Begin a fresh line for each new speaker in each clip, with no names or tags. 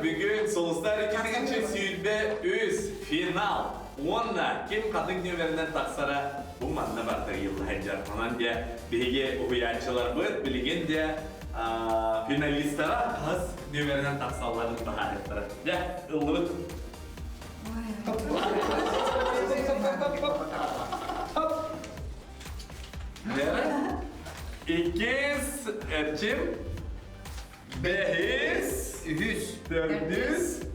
Бүгүн Сулустар 2023 финал. Уонна ким ханнык нүөмэринэн тахсара бу манна барда ыйыллаһыдьар. Онон дьэ биһиги уһуйааччыларбыт билигин дьэ финалистара хас нүөмэринэн тахсалларын быһаарыахтара. Дьэ, ыллыбыт. Иккис Эрчим, бэһис, үһүс, төрдүс,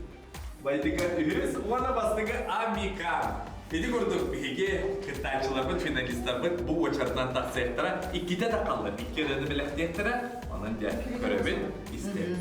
Байтыка үһүс уонна бастакы Амика. Ити курдук биһиги кыттааччыларбыт, финалистарбыт бу уочаратынан тахсыахтара, иккитэ да халла, икки ырыаны бэлэхтиэхтэрэ, онон дьэ көрөбүт, истэбит.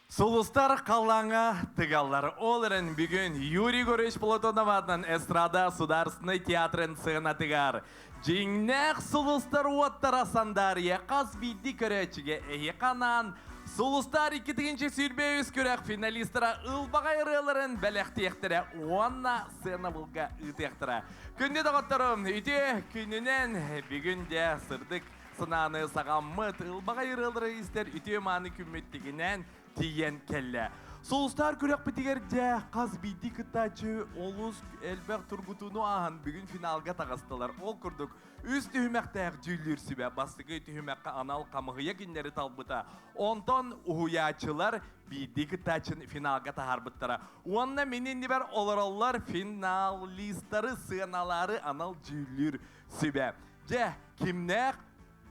Сулустар халлааҥҥа тыгаллар. Ол эрэн бүгүн Юрий Егорович Платонов аатынан эстрада Государственнай театрын сценатыгар дьиҥнээх сулустар уоттара сандаарыйа хас биирдии көрөөччүгэ эһиэхэ анаан Сулустар 2023 күрэх финалистара ылбаҕай ырыаларын бэлэхтиэхтэрэ уонна сыанабылга ыытыахтара. Күндү доҕотторум, үтүө күнүнэн бүгүн дьэ сырдык санааны саҕаммыт, ылбаҕай ырыалары истэр үтүө-мааны күммүт тигинэн тиийэн кэллэ. Сулустар күрэхпитигэр дьэ хас биирдии кыттааччы олус элбэх тургутууну ааһан бүгүн финалга таҕыстылар. Ол курдук үс түһүмэхтээх дьүүллүүр сүбэ бастакы түһүмэххэ анал хамыһыйа кинилэри талбыта. Онтон уһуйааччылар биирдии кыттааччыны финалга таһаарбыттара. Уонна мин иннибэр олороллор финалистары сыаналаары анал дьүүллүүр сүбэ. Дьэ, кимнээх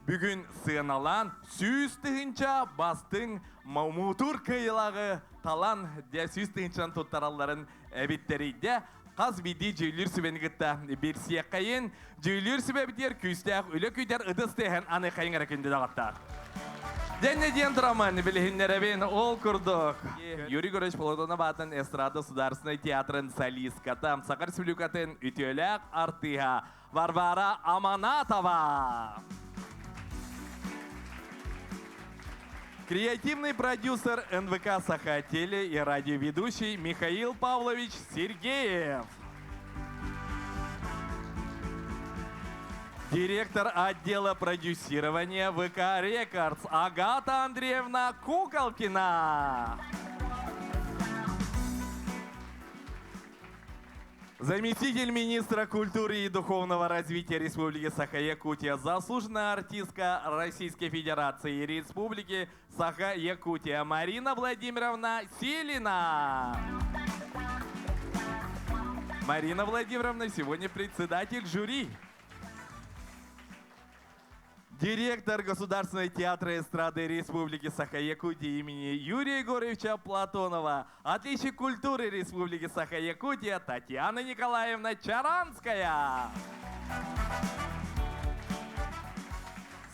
бүгүн сыаналаан 100 000 бастыҥ муҥутуур кыайыылааҕы талан дьэ 100 000-нан туттаралларын эбиттэрийдэ. Хас биирдии дьүүллүүр сүбэни кытта билсиэххэйин. Дьүүллүүр сүбэбитигэр күүстээх үлэ күүтэр ытыс тыаһын аны хайыҥ эрэ күндү доҕоттоор. Дэнне диэн турамын билиһиннэрэбин. Ол курдук Юрий Егорович Платонов аатын эстрада государственнай театрын солистката, Саха Республикатын үтүөлээх артыыһа Варвара Аманатова. Креативный продюсер НВК «Саха Теле» и радиоведущий Михаил Павлович Сергеев. Директор отдела продюсирования ВК «Рекордс» Агата Андреевна Куколкина. Заместитель министра культуры и духовного развития Республики Саха-Якутия, заслуженная артистка Российской Федерации и Республики Саха-Якутия Марина Владимировна Силина. Марина Владимировна сегодня председатель жюри. Директор Государственной театра эстрады Республики Саха-Якутия имени Юрия Егоровича Платонова, отличник культуры Республики Саха-Якутия Татьяна Николаевна Чаранская.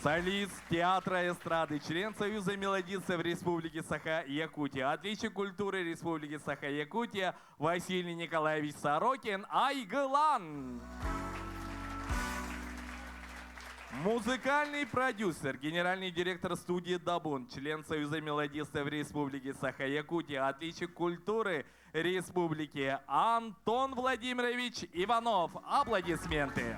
Солист театра эстрады, член Союза мелодистов Республики Саха-Якутия, отличник культуры Республики Саха-Якутия Василий Николаевич Сорокин, Айгылан. Музыкальный продюсер, генеральный директор студии «Дабун», член Союза мелодистов Республики Саха-Якутия, отличник культуры Республики Антон Владимирович Иванов. Аплодисменты.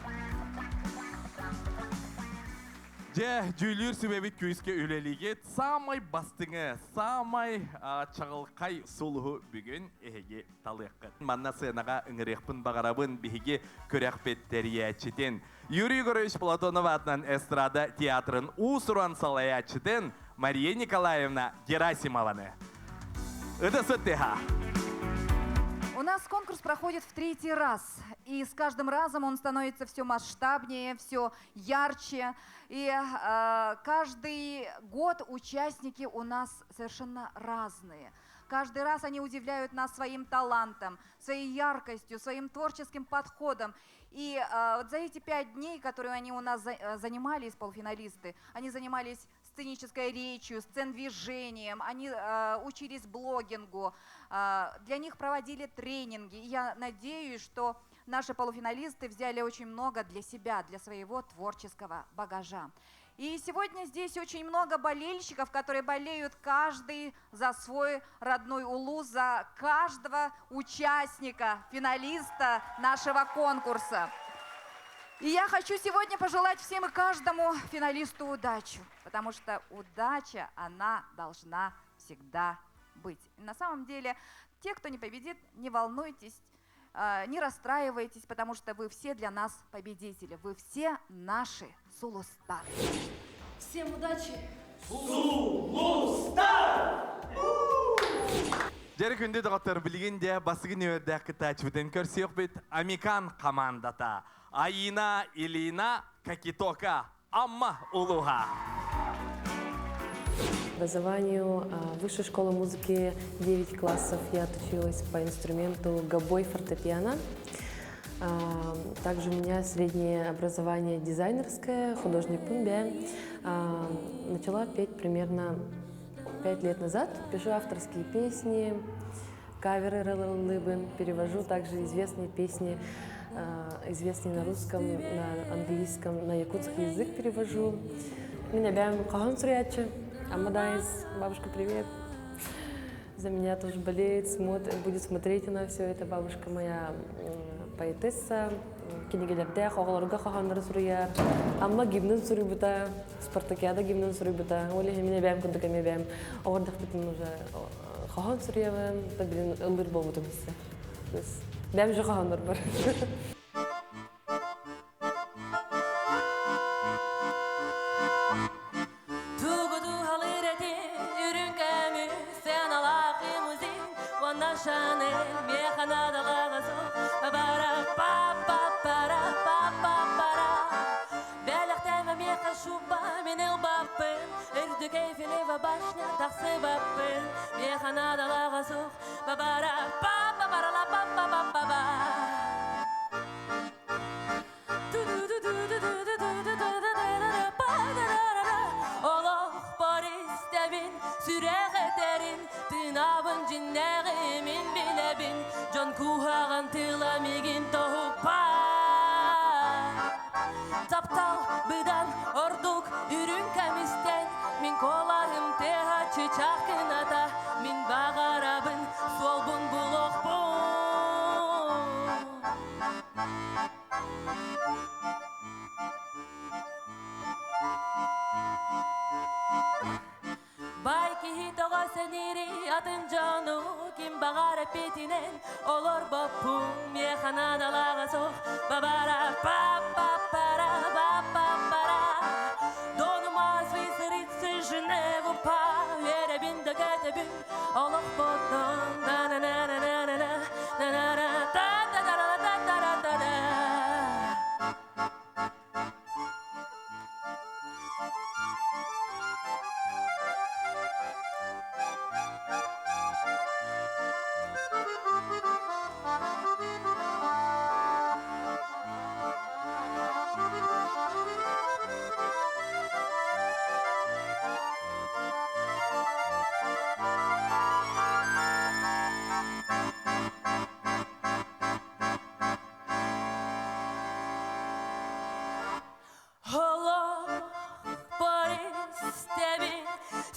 Дьэ, дьүүллүүр сүбэбит күүскэ үлэлиигит. Самай бастыҥы, самай чаҕылхай сулуһу бүгүн эһиги талыаххыт. Манна сценаҕа ыҥырыахпын баҕарабын биһиги күрэхпит тэрийээччитин Юрий Егорович Платонов аатынан эстрада театрын уус-уран салайааччытын Мария Николаевна Герасимованы. Ытыс тыаһа.
У нас конкурс проходит в третий раз, и с каждым разом он становится все масштабнее, все ярче. И каждый год участники у нас совершенно разные. Каждый раз они удивляют нас своим талантом, своей яркостью, своим творческим подходом. И вот за эти 5 дней, которые они у нас занимались, полуфиналисты, они занимались сценической речью, сцендвижением, они учились блогингу, для них проводили тренинги. И я надеюсь, что наши полуфиналисты взяли очень много для себя, для своего творческого багажа. И сегодня здесь очень много болельщиков, которые болеют каждый за свой родной улус, за каждого участника, финалиста нашего конкурса. И я хочу сегодня пожелать всем и каждому финалисту удачу, потому что удача, она должна всегда быть. На самом деле, те, кто не победит, не волнуйтесь, не расстраивайтесь, потому что вы все для нас победители, вы все наши сулустар.
Всем удачи!
Сулустар! Дьэ күндү доҕоттор билигин дьэ бастакы нүөмэрдээх кыттааччыбытын көрсүөхпүт Амикан хамаандата Аина Илина Какитока Амма улууһа.
Образованию Высшей школы музыки 9 классов я отучилась по инструменту гобой фортепиано. Также у меня среднее образование дизайнерское, художник пунбе. Начала петь примерно 5 лет назад. Пишу авторские песни, каверы ыллыыбын, перевожу также известные песни, известные на русском, на английском, на якутский язык перевожу. Мин эбээм хоһоон суруйааччы. Амадайс, бабушка, привет. За меня тоже болеет, смотрит, будет смотреть она все это. Бабушка моя поэтесса, кинигэлэрдээх, оҕолорго хоһооннору суруйар. Амма гимнин суруйбута, спартакиада гимнин суруйбута. Ол иһин мин эбээм курдук эмиэ бэйэм оҕо эрдэхпиттэн уже хоһоон суруйабын, билин ыллыыр буолбутум өссө. Бэйэм же хоһооннор бар.
Тугу халыр этин үрүҥ көмүс сыаналаах лимузин уонна Шанель миэхэ наадалааҕа суох бара па па пара па па пара бэлэхтээмэ миэхэ шуба мин ылбаппын үрдүк Эйфелева башня тахсыбаппын миэхэ наадалааҕа суох бара па па пара ла па па па па па. Олохпор истэбин, сүрэх этэрин, тыынабын дьиҥнээҕи мин билэбин, дьон куһаҕан тыла миигин тоһуппат. Таптал быдан ордук үрүҥ көмүстэн, мин куолаһым тыаһа чыычаах кыната, мин баҕарабын суолбун булуохпун. Баай киһи тоҕо сэниирий атын дьону ким баҕар эппитинэн олорбоппун миэхэ наадалааҕа суох бабара па па пара ба па пара Дону Москвы сырыцы Женеву па үөрэбин да көтөбүн олохпуттан на на на на на на на на на та та та та та та та та. Олохпор истэбин,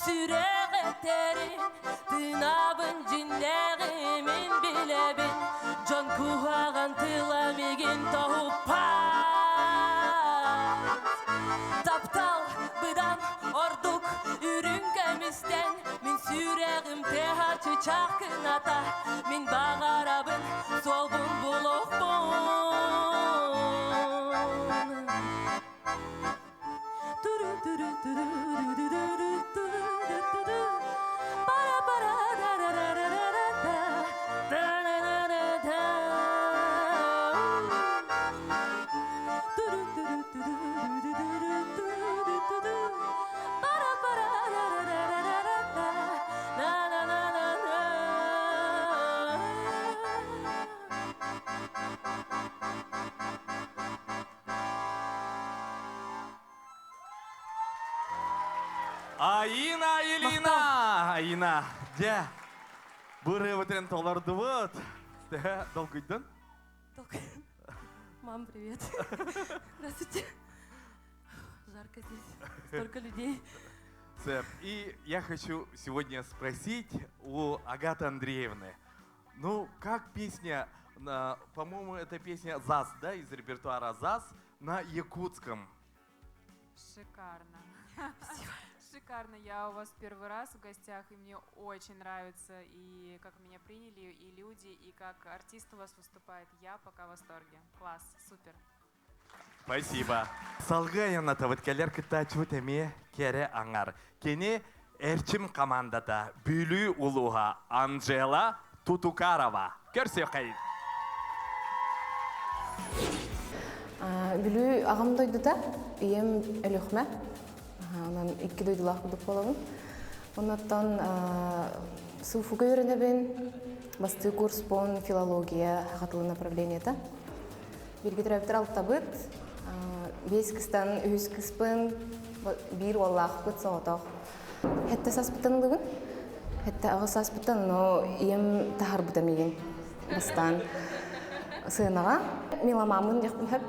сүрэх этэрин, тыынабын дьиҥнээҕи мин билэбин, дьон куһаҕан тыла миигин тоһуппат. Таптал быдан ордук үрүҥ көмүстэн, мин сүрэҕим тыаһа чыычаах кыната, мин баҕарабын суолбун булуохпун. Ту-ру-ту-ру-ту-ру-ду-ду-ду-ду-ду-ду-ду. Пара-пара-да-да-да-да-да-да. Да-да-да-да-да. Ту-ру-ту-ру-ту-ру-ду-ду-ду-ду-ду-ду. Пара-пара-да-да-да-да-да. На-на-на-на-на.
Аина Елина! Аина, дьэ, бу ырыабытын толордубут. Долгуйдуҥ?
Мам, привет. Здравствуйте. Жарко здесь. Столько людей.
Сэп, и я хочу сегодня спросить у Агаты Андреевны. Ну, как песня, по-моему, это песня ЗАС, да, из репертуара ЗАС на якутском.
Шикарно. Шикарно. Я у вас первый раз в гостях, и мне очень нравится, и как меня приняли, и люди, и как артист у вас выступает. Я пока в восторге. Класс, супер.
Спасибо. Салгыы айаннатабыт кэлэр кыттааччыбыт эмиэ кэрэ аҥар. Кини Эрчим командата Бүлүү улууһа Анжела Тутукарова. Көрсүөххэйин.
Бүлүү аҕам дойдута, ийэм Өлүөхүмэ. Онон икки дойдулаах курдук буолабын. Оннуттан СУФУга үөрэнэбин. Бастыы курспун филология саха тылын направлениета. Бииргэ төрөөбүттэр алтабыт. Биэс кыстан үһүс кыспын, биир уоллаахпыт соҕотох. Хэттэ саспыттан ылыбын. Хэттэ аҕыс сааспыттан, но ийэм таһаарбыта миигин бастаан сыанаҕа. Меломаммын диэхпин сөп.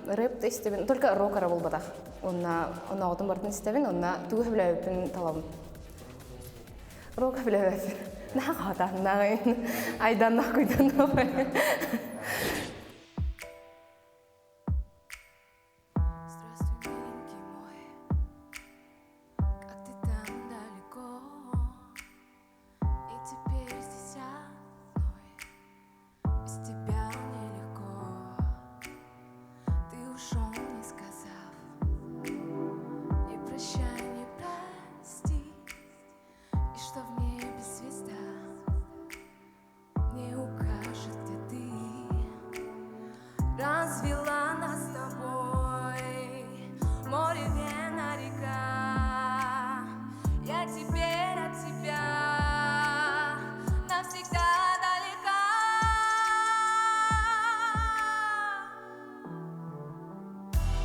Рэп да истэбин, только рок эрэ буолбатах. Уонна онооҕутун барытын истэбин, уонна тугу сөбүлээбиппин талабын. Рок сөбүлээбэппин. Наһаа хаһатааннаах айданнаах куйданнаах.
Здравствуй, миленький мой, как ты там далеко, и теперь здесь одной, без тебя нелегко. Ты ушел, не сказав, не прощай, не прости, и что в небе звезда не укажет, где ты. Развела нас с тобой море, Вена, река. Я теперь от тебя навсегда далека.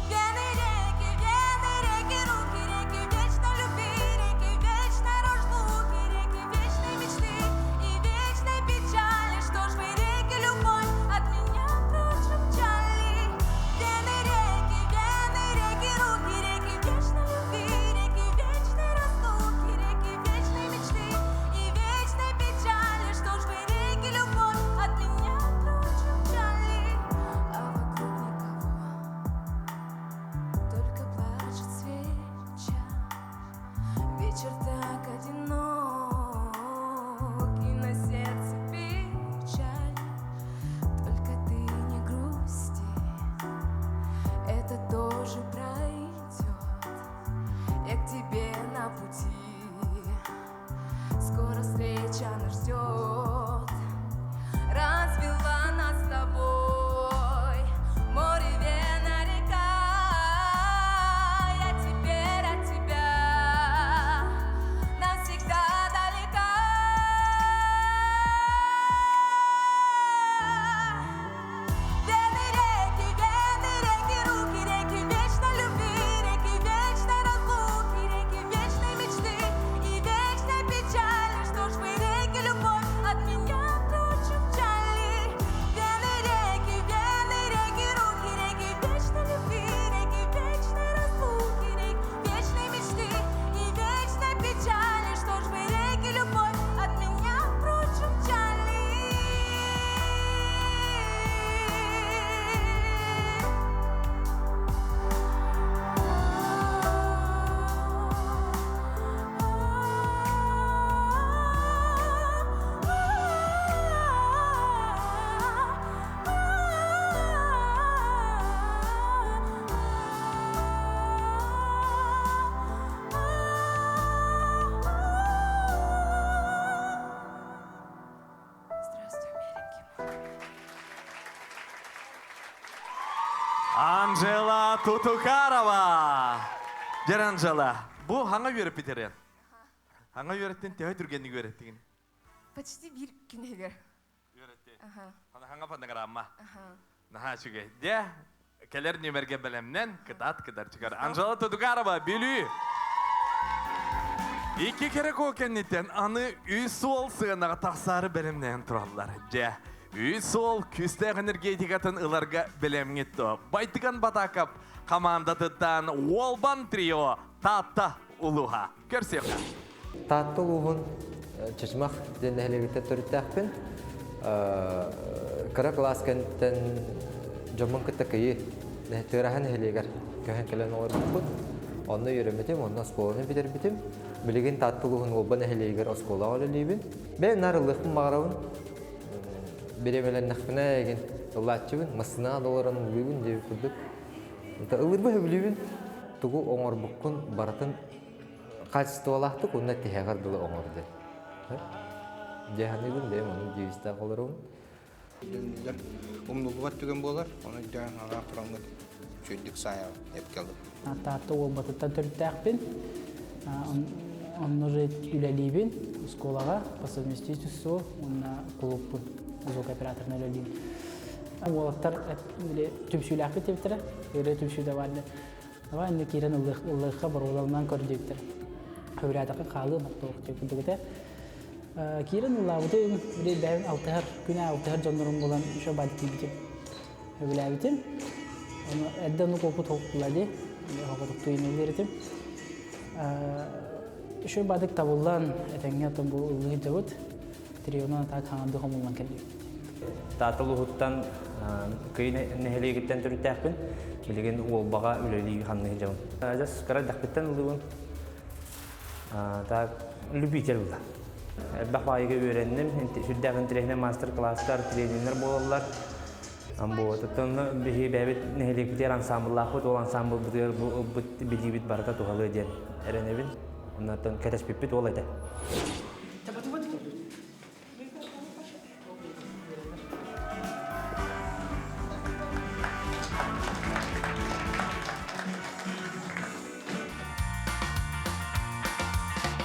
Вены, реки, вены, реки, руки, реки, вечно любви, реки, вечной разлуки, реки, вечной мечты и вечной печали. Что ж вы, реки, любовь от меня прочь умчали? Вены, реки, вены, реки, руки, реки, вечной любви, реки, вечной разлуки, реки, вечной мечты и вечной печали. Что ж вы, реки, любовь от меня прочь умчали? А вокруг никого, только плачет свеча. Вечер так одинок, и на сердце печаль. Только ты не грусти, это тоже пройдет. Я к тебе на пути, скоро встреча нас ждет. Развела нас с тобой море, Вена, река. Я теперь от тебя навсегда далека. Вены, реки, вены, реки, руки, реки, вечной любви, реки, вечной разлуки, реки, вечной мечты и вечной печали. Что ж вы, реки, любовь от меня прочь умчали? Вены, реки, вены, реки, руки, реки, вечной любви, реки, вечной разлуки, реки, вечной мечты и вечной печали. Что ж вы, реки, любовь от меня прочь умчали? Здравствуй, миленький мой.
Анжела Тутукарова! Дьэ Анжела, бу хаҥа үөрэппитэрин? Хаҥа үөрэттин төһө түргэнник үөрэттигин?
Почти биир күнүгэр.
Үөрэттин. Хаҥа фонограмма. Наһаа үчүгэй. Дьэ, кэлэр нүмергэ бэлэмнэн кытаат кыдарчыгар. Анжела Тутукарова, Бүлүү! Икки кэрэ куо кэнниттэн аны үс суол сыанаҕа тахсаары бэлэмнээн тураллар. Дьэ, үс суол күүстээх энергетикатын ыларга бэлэмҥит дуо? Байтыган Батаков хамаандатыттан Уолбан трио Таатта улууһа. Көрсүөххэ.
Таатта улууһун Чычымах диэн нэһилиэгиттэн төрүттээхпин. Кыра кылаас кэнниттэн дьоммун кытта Кыйы Тыараһа нэһилиэгэр көһөн кэлэн олорбуппут. Онно үөрэммитим, онно оскуоланы бүтэрбитим. Билигин Таатта улууһун Уолба нэһилиэгэр оскуолаҕа үлэлиибин. Бэйэм наар ыллыахпын баҕарабын. Бириэмэлэннэхпинэ эгин ыллааччыбын, массыынаҕа да олорон ыллыыбын диэбит курдук. Ыллыырбын сөбүлүүбүн. Тугу оҥорбуккун барытын хаачыстыбалаахтык уонна тиһэҕэр дылы оҥор диэн. Дьэ саныыбын бэйэм оннук девизтээх олоробун.
Дүҥнүлэр умнуллубат түгэн буолар, ону өйдөөн анаан тураммыт үчүгэйдик саайа эпкэ ылып.
Таатта Уолбатыттан төрүттээхпин. Онно же үлэлиибин оскуолаҕа по совместительству уонна кулууппун звукооператорынан үлэлиибин. Уолаттар түмсүүлээхпит диэбиттэрэ. Ырыа түмсүүтэ баар Давай инде киирэн ыллыахха боруобаланан көр диэбиттэр. Хөбүлээтэххэ хаалыам охтуох диэбит курдук этэ. Киирэн ыллаабытым, били бэйэм алтыһар, күн аайы алтыһар дьоннорум булан еще баар тиийбитим. Сөбүлээбитим. Ону эрдэ оннук опыт хоһуккула дии. Хоһукутуктуу инэлиэр этим. Еще баадык табыллан, этэҥҥэ оттон бу ыллыы сылдьабыт. Трионан так хаҥардыы хомуллан кэллибит.
Таатта улууһуттан Кый нэһилиэгиттэн төрүттээхпин. Билигин Уолбаҕа үлэлии хамныы сылдьабын. Адьас кыра эрдэхпиттэн ыллыыбын. Так, любитель була. Элбэх баайыга үөрэнним, сүрдээх интэриэһинэй маастар-кылаастар, трениннэр буолаллар. Оттон биһиги бэйэбит нэһилиэкпитигэр ансаамбыллаахпыт, ол ансаамбылбытыгар бу ылбыт билиибит барыта туһалыа диэн эрэнэбин. Оннуттан кэтэспиппит ол этэ.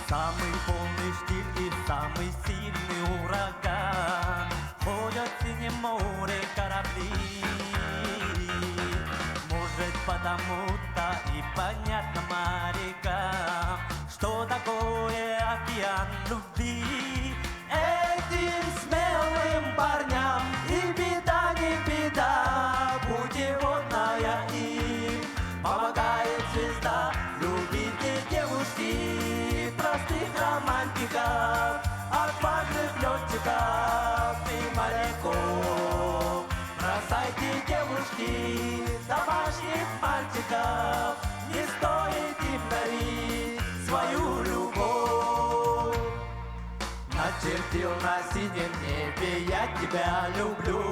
Самый полный штиль и самый сильный ураган Ходят в синем море корабли. Может, потому-то и понятно морякам, Что такое океан любви. Этим смелым парням и беда не беда, Путеводная им помогает звезда. Любите девушки, простых романтиков, Отважных летчиков и моряков. Бросайте девушки домашних мальчиков, Не стоит им дарить свою любовь. Начертил на синем небе я тебя люблю,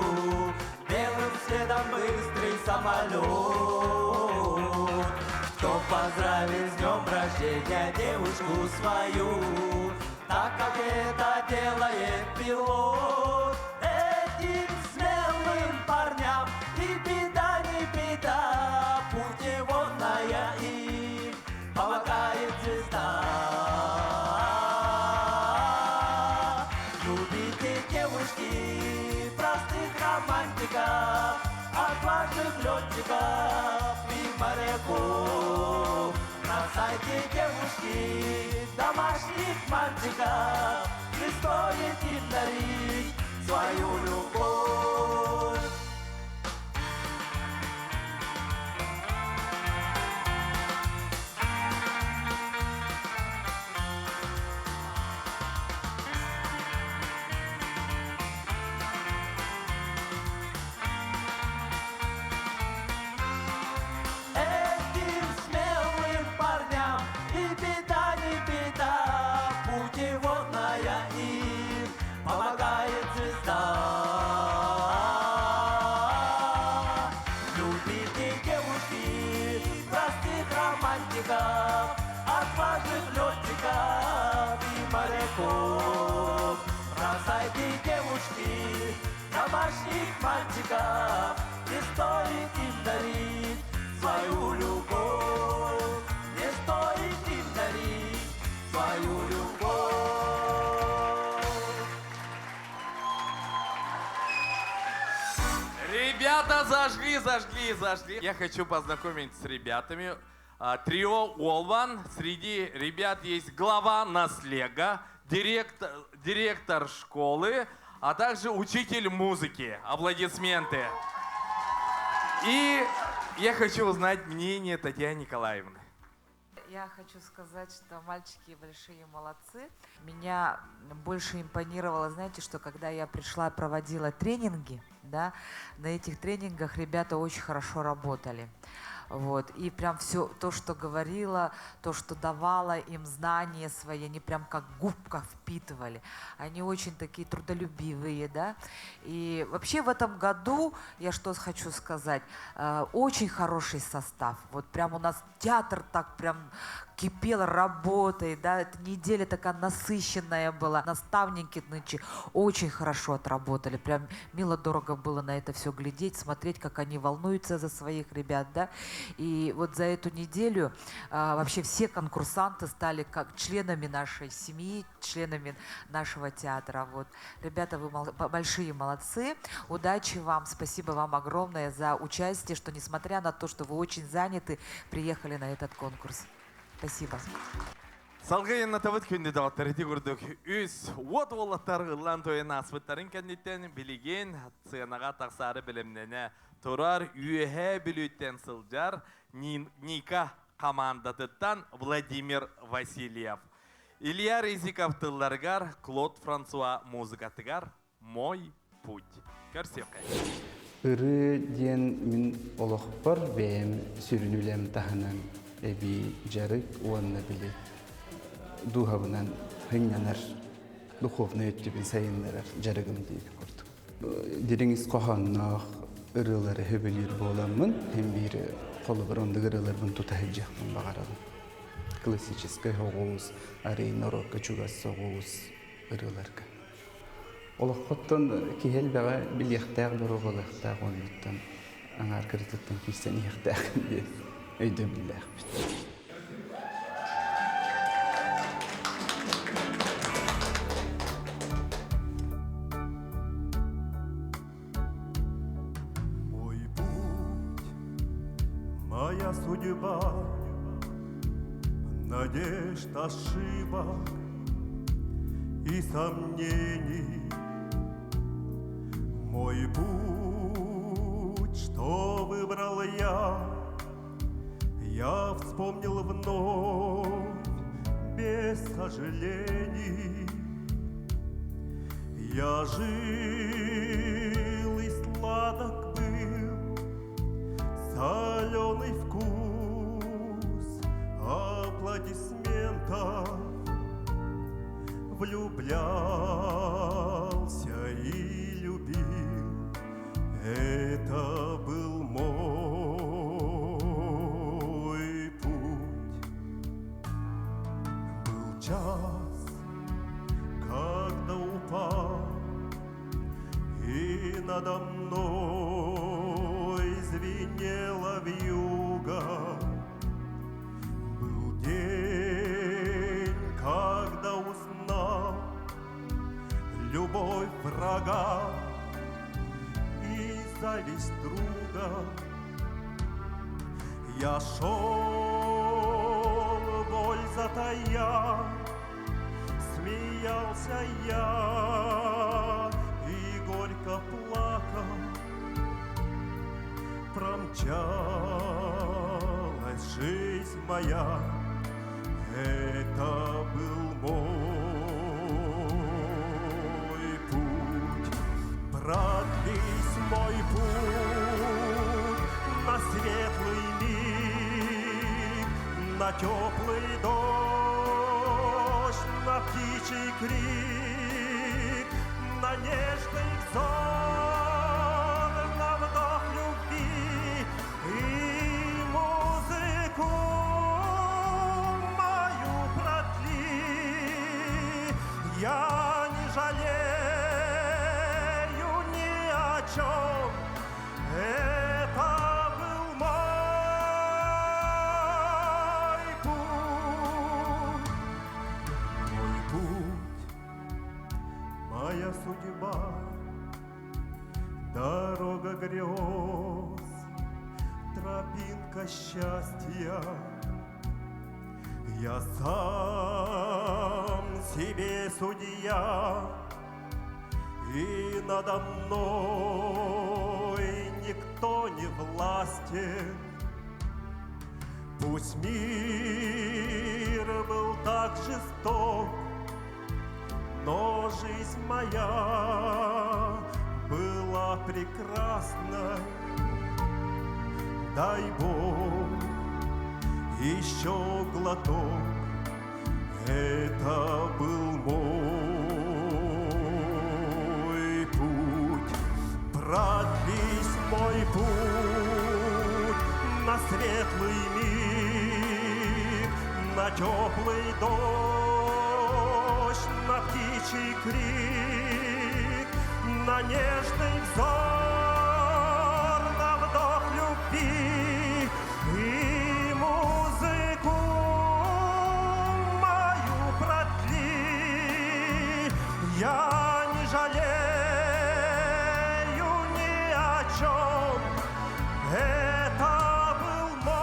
Белым следом быстрый самолет. Кто поздравит с днем рождения девушку свою, Так как это делает пилот. Этим смелым парням и беда не беда, Путеводная им помогает звезда. Любите девушки простых романтиков, Отважных летчиков и моряков. Бросайте девушки домашних мальчиков, Не стоит им дарить свою любовь. Этим смелым парням и беда не беда, Путеводная им помогает звезда. Любите девушки простых романтиков, Отважных летчиков и моряков. Бросайте девушки домашних мальчиков, Не стоит им дарить свою любовь. Не стоит им дарить свою любовь.
Ребята зажгли, зажгли, зажгли. Я хочу познакомить с ребятами. Трио Уолван. Среди ребят есть глава наслега, директор, директор школы, а также учитель музыки. Аплодисменты. И я хочу узнать мнение Татьяны Николаевны.
Я хочу сказать, что мальчики большие молодцы. Меня больше импонировало, знаете, что когда я пришла, проводила тренинги, да, на этих тренингах ребята очень хорошо работали. Вот. И прям все то, что говорила, то, что давала им знания свои, они прям как губка впитывали. Они очень такие трудолюбивые, да. И вообще в этом году, я что хочу сказать, очень хороший состав. Вот прям у нас театр так прям кипел работой, да, эта неделя такая насыщенная была. Наставники нынче очень хорошо отработали, прям мило-дорого было на это все глядеть, смотреть, как они волнуются за своих ребят, да. И вот за эту неделю вообще все конкурсанты стали как членами нашей семьи, членами нашего театра. Вот. Ребята, вы большие молодцы, удачи вам, спасибо вам огромное за участие, что несмотря на то, что вы очень заняты, приехали на этот конкурс. Спасибо.
Салгыы айаннатабыт күндү доҕоттор ити курдук үс уот уолаттар ыллаан туойан ааспыттарын кэнниттэн билигин сценаҕа тахсаары бэлэмнэнэ турар Үөһээ Бүлүүттэн сылдьар Ника хамаандатыттан Владимир Васильев. Илья Рызиков тылларыгар Клод Франсуа музыкатыгар «Мой путь». Көрсүөххэ.
Ырыы диэн мин олохпор бэйэм сүрүн үлэм таһынан эбии дьарык уонна били дууһабынан сынньанар духовнай өттүбүн сайыннарар дьарыгым диэбит курдук. Дириҥ ис хоһоонноох ырыалары сөбүлүүр буоламмын, син биир холобур оннук ырыаларбын тута сылдьыахпын баҕарабын. Классическай соҕус, арый норуокка чугас соҕус ырыаларга. Олоххоттон киһи элбэҕи билиэхтээх, боруобалыахтаах уоннуттан аҥаар кырытыттан киирсэн иһиэхтээх диэн өйдөбүллээхпит.
Мой путь, моя судьба, надежд, ошибок и сомнений. Мой путь, что выбрал я, я вспомнил вновь без сожалений. Я жил и сладок был соленый вкус аплодисментов. Влюблялся и любил, это был мой путь. Был час, когда упал, и надо мной звенела вьюга. Был день, когда узнал любовь врага и зависть друга. Я шел, боль затая, смеялся я и горько плакал. Промчалась жизнь моя, это был мой путь. Продлись мой путь на светлый миг, на теплый дождь, на птичий крик, на нежный взор, на вдох любви и музыку мою продли. Я не жалею ни о чем. Это был мой путь. Мой путь, моя судьба, дорога грез, тропинка счастья. Я сам себе судья, и надо мной никто не властен. Пусть мир был так жесток, но жизнь моя была прекрасной. Дай Бог Еще глоток, это был мой путь. Продлись мой путь на светлый миг, на теплый дождь, на птичий крик, на нежный взор, на вдох любви и музыку мою продли. Я не жалею ни о чем. Это был мой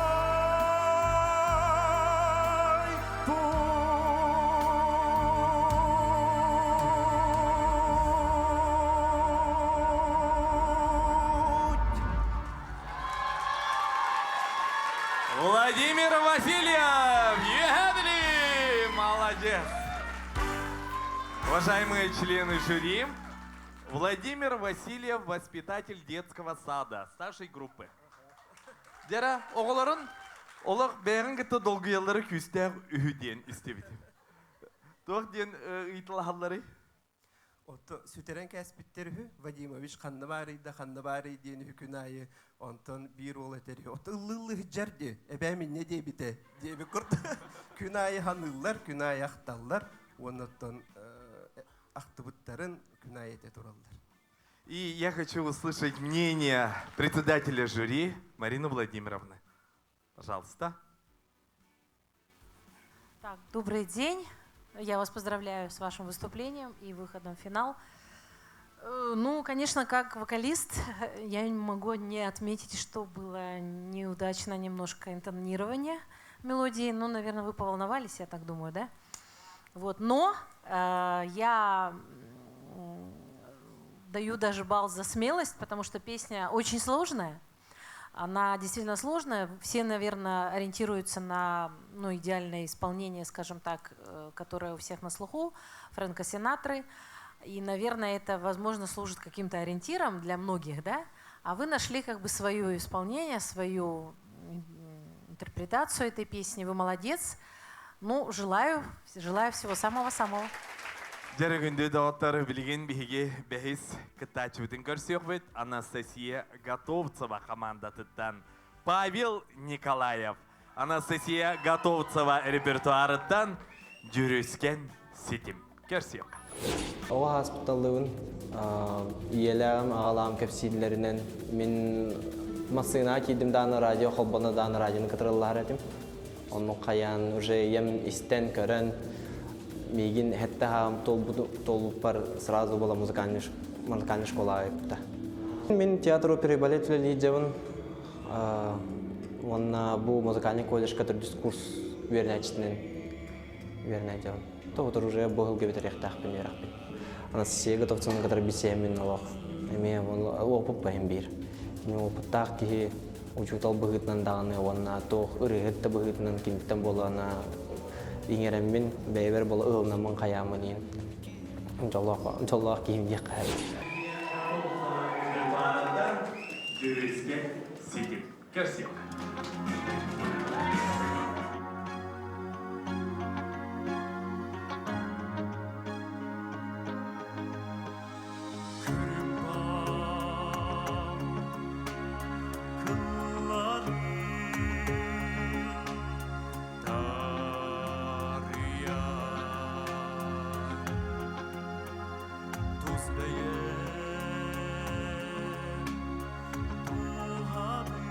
путь.
Владимир Васильев! Ехали! Молодец! Уважаемые члены жюри, Владимир Васильев, воспитатель детского сада старшей группы. Дьэ, оҕолорун олох бэйэҕин кытта долгуйаллара күүстээх үһү диэн истибитим. Туох диэн ыйыталаһалларый?
Отто сүтэрэн кээспиттэр үһү, Вадимович ханна баарый да ханна баарый диэн үһү күн аайы онтон биир уол этэр үһү. Отто ыллыы сылдьар дии, эбээм инньэ диэбитэ диэбит курдук. Күн аайы ханыыллар, күн аайы ахталлар, уонна оттон ахтыбыттарын күн аайы этэ тураллар.
И я хочу услышать мнение председателя жюри Марины Владимировны. Пожалуйста.
Так, добрый день. Я вас поздравляю с вашим выступлением и выходом в финал. Ну, конечно, как вокалист, я не могу не отметить, что было неудачно немножко интонирование мелодии. Ну, наверное, вы поволновались, я так думаю, да? Вот. Но я даю даже балл за смелость, потому что песня очень сложная. Она действительно сложная. Все, наверное, ориентируются на, ну, идеальное исполнение, скажем так, которое у всех на слуху, Фрэнка Синатры. И, наверное, это, возможно, служит каким-то ориентиром для многих, да? А вы нашли как бы свое исполнение, свою интерпретацию этой песни. Вы молодец. Ну, желаю, желаю всего самого-самого.
Дьэ, күндү доҕоттор, билигин биһиги бэһис кыттааччыбытын көрсүөхпүт Анастасия Готовцева хамаандатыттан Павел Николаев. Анастасия Готовцева репертуарыттан Дьүрүскэн ситим. Көрсүөх.
Оҕо сааспыттан ийэлээҕим, аҕалаам кэпсииллэринэн мин массыынаҕа киирдим даҕаны радио холбоно даҕаны радионы кытарыллаһар этим. Оннук хайаан уже ийэм истэн, көрөн миигин сэттэ хаам туолбуппар сразу была музыкальный школаҕа ыыппыта. Мин театр оперы и балет үлэлиир уонна бу музыкальный колледжка төрдүс курс үөрэнээччитинэн үөрэнээччибин. Тоҕотор уже бу сылга бүтэриэхтээхпин үөрэхпин. Анастасия Готовцеваны кытары билсиһэммин олох эмиэ опыт баһын биир. Мин опыттаах киһи учуутал быһыытынан даҕаны уонна туох ырыаһыт да быһыытынан киниттэн буолана иҥэрэммин бэйэбэр буола ылынаммын хайааммын иин дьоллоох дьоллоох киһим диэххэ
Дьүрүскэн ситим. Көрсүөх.
Тус бэйэм дууһабын.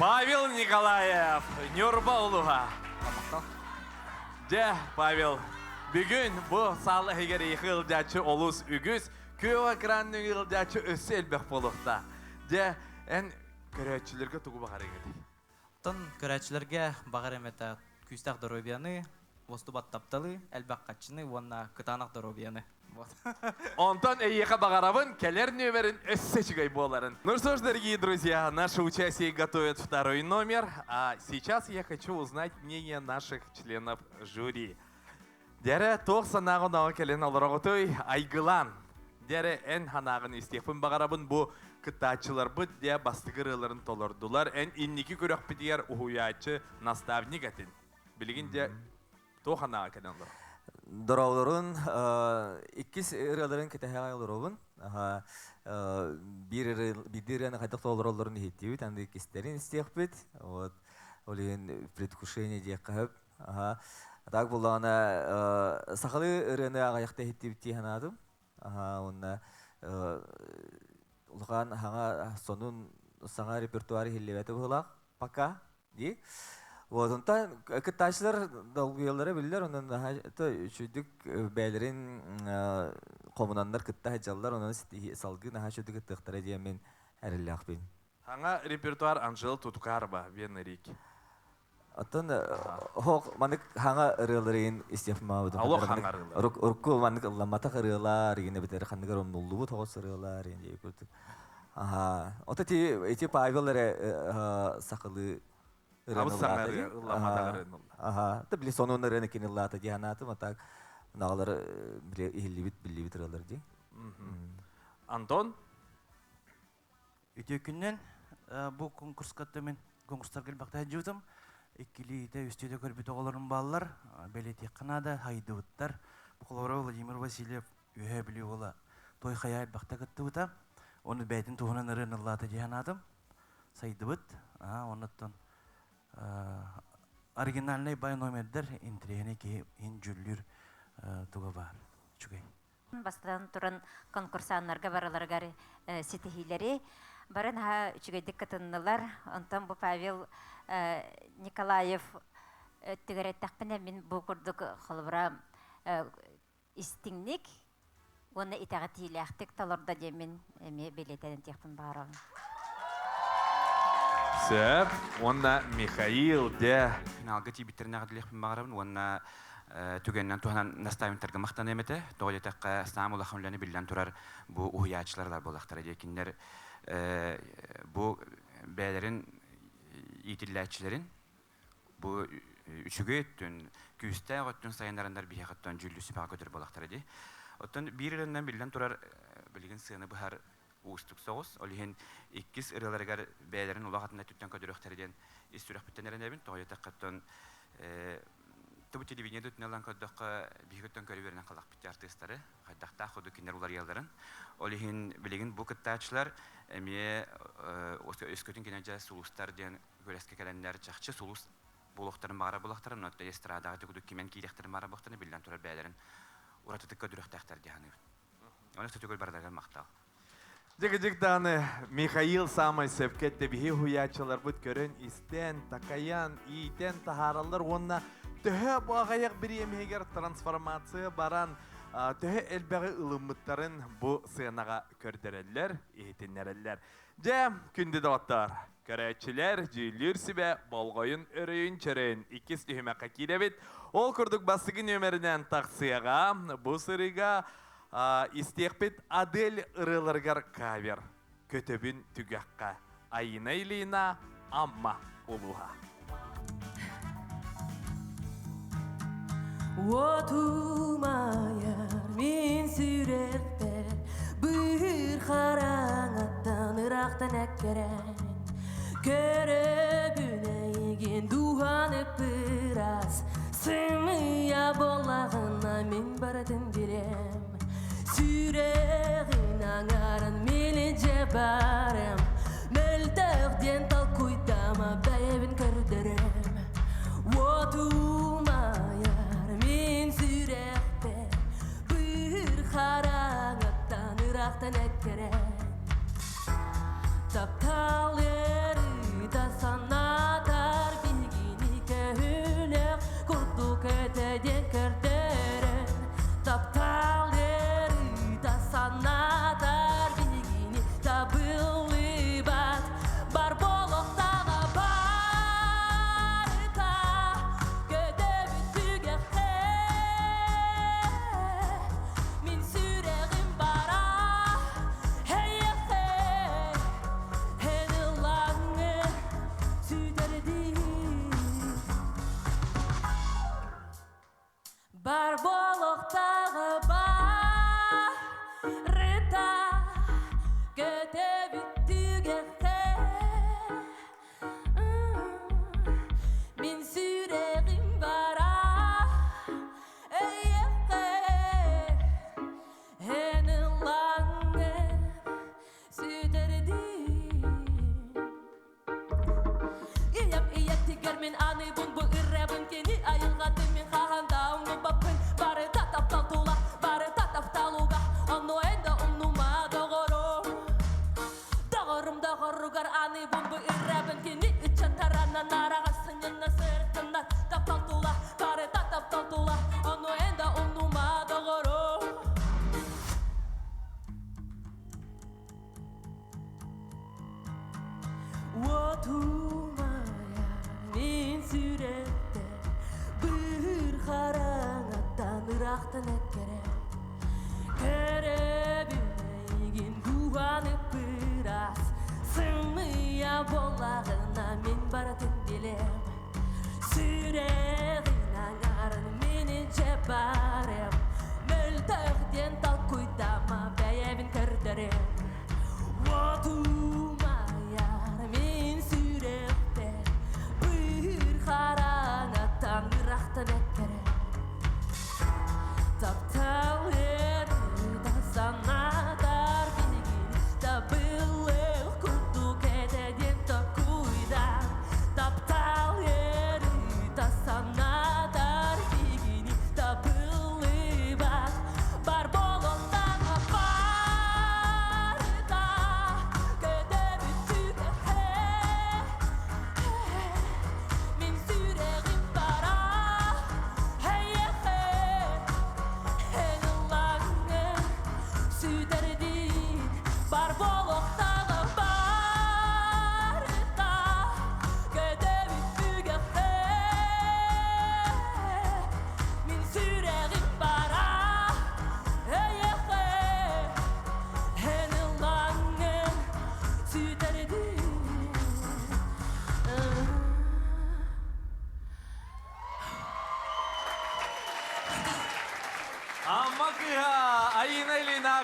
Павел Николаев, Ньурба улуһа. Дьэ, Павел, бүгүн бу саал иһигэр эйиэхэ ыалдьааччы олус үгүс, күөх экран нөҥүө ыалдьааччы өссө элбэх буолуохтаах. Дьэ, эн көрөөччүлэргэ тугу баҕарыаҥ этэй?
Оттон көрөөччүлэргэ баҕар эмэтэ күүстээх доруобуйаны, уостубат тапталы, элбэх хаччыны уонна кытаанах доруобуйаны. Вот.
Онтон эйиэхэ баҕарабын кэлэр нүөмэрин өссө үчүгэй буоларын. Ну что ж, дорогие друзья, наши участие готовят второй номер. А сейчас я хочу узнать мнение наших членов жюри. Дьэрэ, туох санааҕын оҕо кэлин олороҕутуй? Айгылан. Дьэрэ, эн санааҕын истиэхпин баҕарабын бу кыттааччыларбыт дьэ бастакы ырыаларын толордулар. Эн инники күрэхпитигэр уһуйааччы наставник этин. Билигин дьэ туох санааҕа кэлэн олорор?
Дороолорун иккис ырыаларын кэтэһэ олоробун. Биир биирдии ырыаны хайдах толороллорун иһиттибит, аны иккистерин истиэхпит. Вот. Ол иһин предвкушение диэххэ сөп. Аха. Так буллаҕына сахалыы ырыаны аҕыйахта иһиттибит дии санаатым. Аха, уонна улахан хаҥа сонун саҥа репертуар иһиллибэтэ быһыылаах пока дии. Вот, онтон кыттааччылар долгуйаллара биллэр, онон үчүгдүк бэйэлэрин хомунаннар кытта сылдьаллар, онон салгыы наһаа үчүгдүк кыттыахтара диэн мин эрэллээхпин.
Саҥа репертуар Анжела Тутукарова, Вена Рики.
Оттон хоох маннык хаҥа ырыаларын истиэхпин
Алло хаҥа ырыалар.
Урукку маннык ылламматах ырыалар, игин эбэтэр ханныгар умнуллубут хоҕус ырыалар, игин дии курдук. Аха. Ото ти ити Павел эрэ сахалыы ырыаны ыллаата дии.
Ылламматах ырыаны ылла.
Аха. Та били сонун ырыаны кини ыллаата дии санаатым, а так наҕалар били иһиллибит биллибит ырыалар дии.
Антон?
Үтүө күннэн бу конкурска мин конкурстарга элбэхтэ сылдьыбытым. Иккилиитэ, үстүүтэ көрбүт оҕолорум бааллар. Бэлиэтиэххэ наада, хайдыбыттар. Бу холобура Владимир Васильев Үөһээ Бүлүү уола той хайа элбэхтэ кыттыбыта. Ону бэйэтин туһунан ырыаны ыллаата дии санаатым. Сайдыбыт. Оннуттан оригинальнай бай номердэр интэриэһинэй киһи иһин дьүүллүүр туга баар. Үчүгэй.
Бастатан туран конкурсаннарга барыларыгар ситиһиилэри бары наһаа үчүгэйдик кытыннылар. Онтон бу Павел Николаев өттүгэр эттэхпинэ мин бу курдук холобура истиҥник уонна итэҕэтиилээхтик толордо диэммин эмиэ бэлиэтэнэн этиэхпин баҕарабын.
Сөп. Уонна Михаил дэ.
Финалга тиийбиттэрин эҕэрдэлиэхпин баҕарабын уонна түгэнинэн туһанан наставниктарга махтаныам этэ. Тоҕо диэтэххэ, саамай улахан үлэни биллэн турар бу уһуйааччылар буоллахтара дии. Кинилэр бу бэйэлэрин иитиллээччилэрин бу үчүгэй өттүн, күүстээх өттүн сайыннараннар биһиэхэ оттон дьүүллүүр сүбэҕэ көтөр буоллахтара дии. Оттон биир ырыаннан биллэн турар билигин сыаны быһар уустук соҕус. Ол иһин иккис ырыаларыгар бэйэлэрин улах атын өттүттэн көдөрүөхтэрэ диэн ис сүрэхпиттэн эрэнэбин. Тоҕо диэтэххэ, оттон тубу телевидение да өттүнэн ылан көрдөххө, биһиги өттөн көрө үөрэнэн халахпыт артыыстары, хайдахтаах курдук кинилэр уларыйалларын. Ол иһин билигин бу кыттааччылар эмиэ өскөтүн кинилэр дьэ сулустар диэн күрэскэ кэлэннэр чахчы сулус буолуохтарын баҕара буолуохтарын, оттон эстрадаҕа курдук кимэн киириэхтэрин баҕара буолуохтарын биллэн турар бэйэлэрин уратытык көрдөрүөхтээхтэр дии саныыбын. Оны сөтүгүл бардарыгар махтал.
Дьик-дьик даҕаны Михаил саамай сөпкө эттэ биһи уһуйааччыларбыт көрөн истэн, такайан, иитэн таһаараллар уонна төһө бу аҕыйах бириэмиһигэр трансформация баран төһө элбэҕи ылыммыттарын бу сыанаҕа көрдөрөллөр, иһитиннэрэллэр. Дьэ, күндү доҕоттоор, көрөөччүлэр, дьүүллүүр сүбэ болҕойун өрөйүн чөрөйүн иккис түһүмэххэ киирэбит. Ол курдук бастакы нүөмэринэн тахсыаҕа бу сырыыга истиэхпит Адель ырыаларыгар кавер «Көтөбүн түгэххэ» Айина Ильина, Амма улууһа.
Уотумайар мин сүрэхпэр быыр хараҥаттан ыраахтан эккэрэн көрөбүн эйигин дууһаны пырас сымыйа буоллаҕына мин барытын билэм сүрэҕин аҥарын мин илдьэ барым Мөлтөх диэн толкуйдама бэйэбин көрдөрөм Уотумайар мин сүрэхпэр Быыр хараҥаттан ыраахтан эккирэн Таптал ыарыыта санаа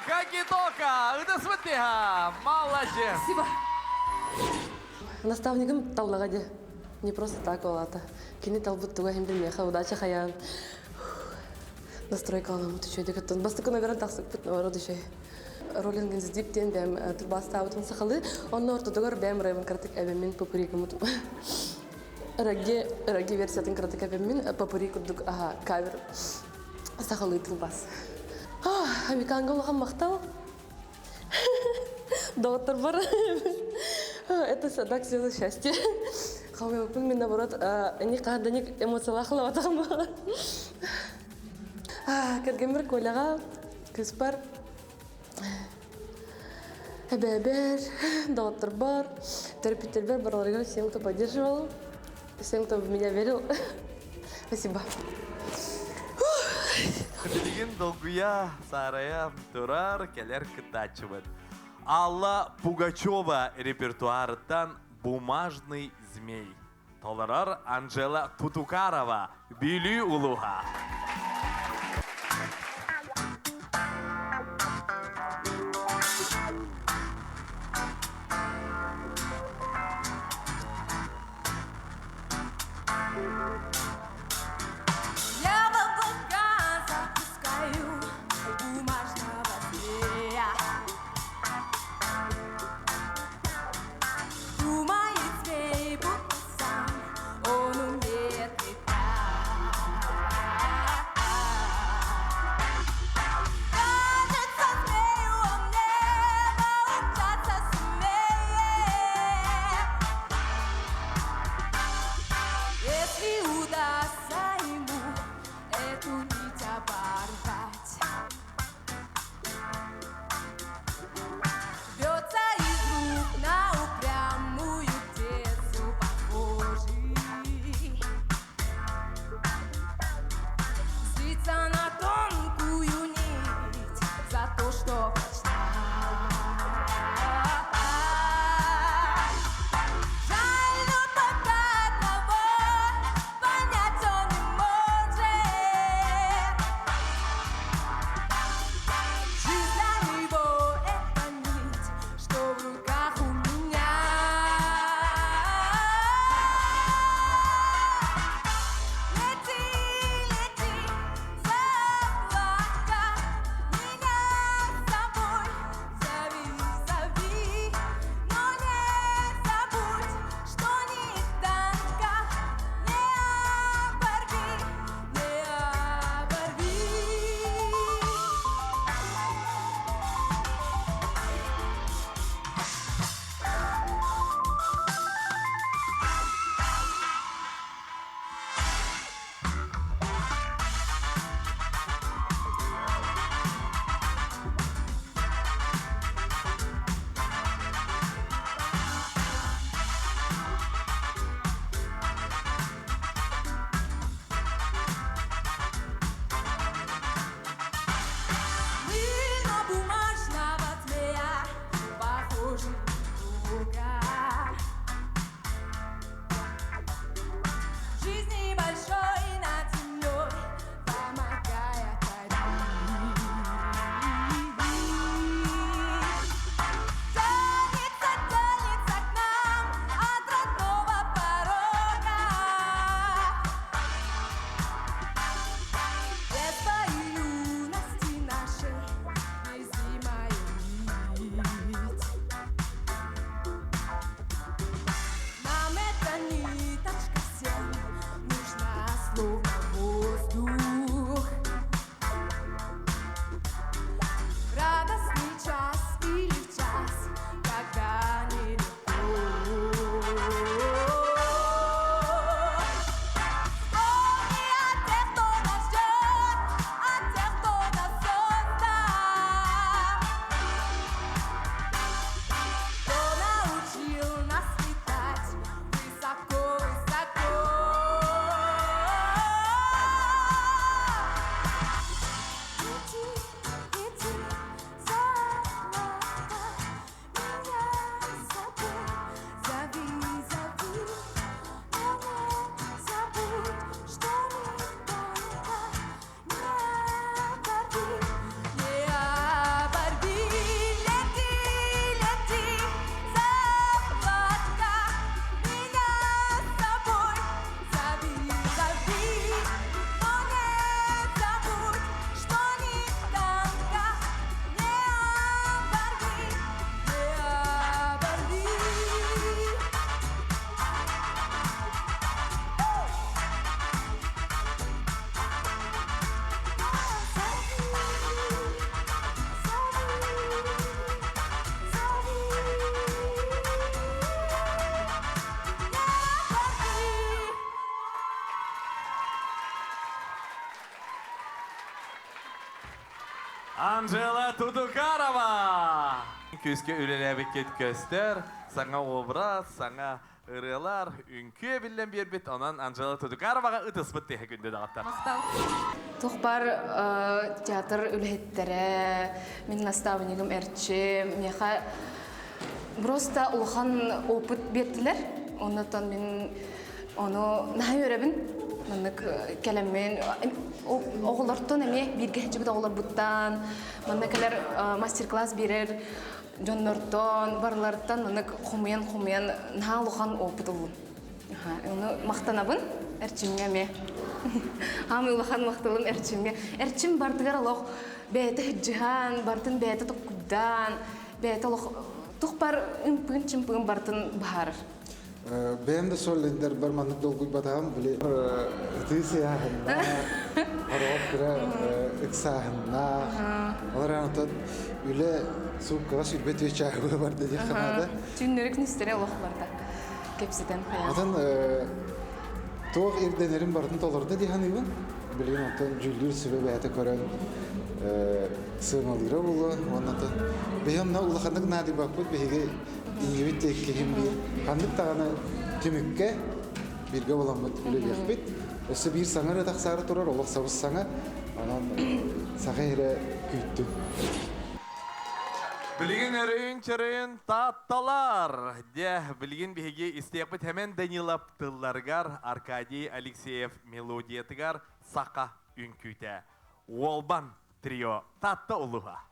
Кагитока! Ытыс тыаһа! Молодец!
Спасибо. Наставнигым таллаҕа дии. Не просто так олата. Кини талбыт туга хим билмеха удача хаян. Настройка аламыт үчүгэй кыттан. Бастакы номерын тахсыппыт наоборот үчүгэй. Rolling in the Deep диэн бэм тылбаастаабытын сахалыы. Онно ортотугар бэм ырыабын кыратык эбэммин попурри гыммытым. Регги, регги версиятын кыратык эбэммин попурри курдук аха кавер сахалыы тылбаас. Амиканга улахан махтал. Доҕотторбор это так слезы счастья. Хомойбуппун мин наоборот не хаһан да эмоциялаах ылабатаҕым. Кэргэммэр Коляҕа, кыыспар, эбээбэр, доҕотторбор, төрөппүттэрбэр барыларыгар всем, кто поддерживал, всем, кто в меня верил. Спасибо.
Билигин долгуя, саарайа турар кэлэр кыттааччыбыт. Алла Пугачева репертуарыттан «Бумажный змей». Толорор Анжела Тутукарова, Бүлүү улууһа.
Я в облака запускаю бумажного змея. Думает змей, будто сам он умеет летать. Кажется змею, он небо умчаться сумеет. Если удастся ему эту нить оборвать. Рвется из рук на упрямую птицу похожий. Злится на тонкую нить за то, что прочна. Жаль, но пока одного понять он не
Анжела Тудукарова! Күүскэ үлэлээбиккит көстөр, саҥа образ, саҥа ырыалар, үҥкүү эбиллэн биэрбит. Онон Анжела Тудукароваҕа ытыспыт тиһэ күндү даҕаттар.
Туох баар театр үлэһиттэрэ, мин наставнигым Эрчим, миэхэ просто улахан опыт биэрдилэр. Оннотон мин ону наһаа үөрэбин. Маннык кэлэммин оҕолортон эмиэ бииргэ сылдьыбыт оҕолорбуттан, манна кэлэр мастер-класс биэрэр дьоннортон, барыларыттан маннык хомуйан-хомуйан наһаа улахан опыт ыллым. Ону махтанабын Эрчимҥэ эмиэ. Аамый улахан махталым Эрчимҥэ. Эрчим бардыгар олох бэйэтэ сыдьыһан, бартын бэйэтэ токкуйдаан, бэйэтэ олох тух бар ымпыын-чымпыын бартын баһаарар.
Бэйэм да соллендербар маннык долгуйбатаҕым, били ытыы сыйааһыннаах, хороҕор кыра ыксааһыннаах. Ол эрэн оттон үлэ сууккаҕа сүрбэ түөчааһы барда диэххэ наада.
Түүннэри күнүстэри олох барда. Кэпсэтэн хайаан.
Атын туох ирдэнэрин барытын толордо дии саныыбын. Билигин оттон дьүүллүүр сүбэ бэйэтэ көрөн сыаналыыра буолуо. Уонна биһи онно улаханнык наадыйбаппыт биһиги иннибит диэки биир ханнык даҕаны түмүккэ бииргэ буламмыт үлэлиэхпит. Өссө биир саҥа эрэ тахсаары турар, олох сабыс саҥа. Онон саха иһирэ күүттүм.
Билигин өрөйүн-чөрөйүн таатталар! Дьэ, билигин биһиги истиэхпит Хэмэн Данилов тылларыгар, Аркадий Алексеев мелодиятыгар Саха үҥкүүтэ. Уолбан трио Таатта улууһа.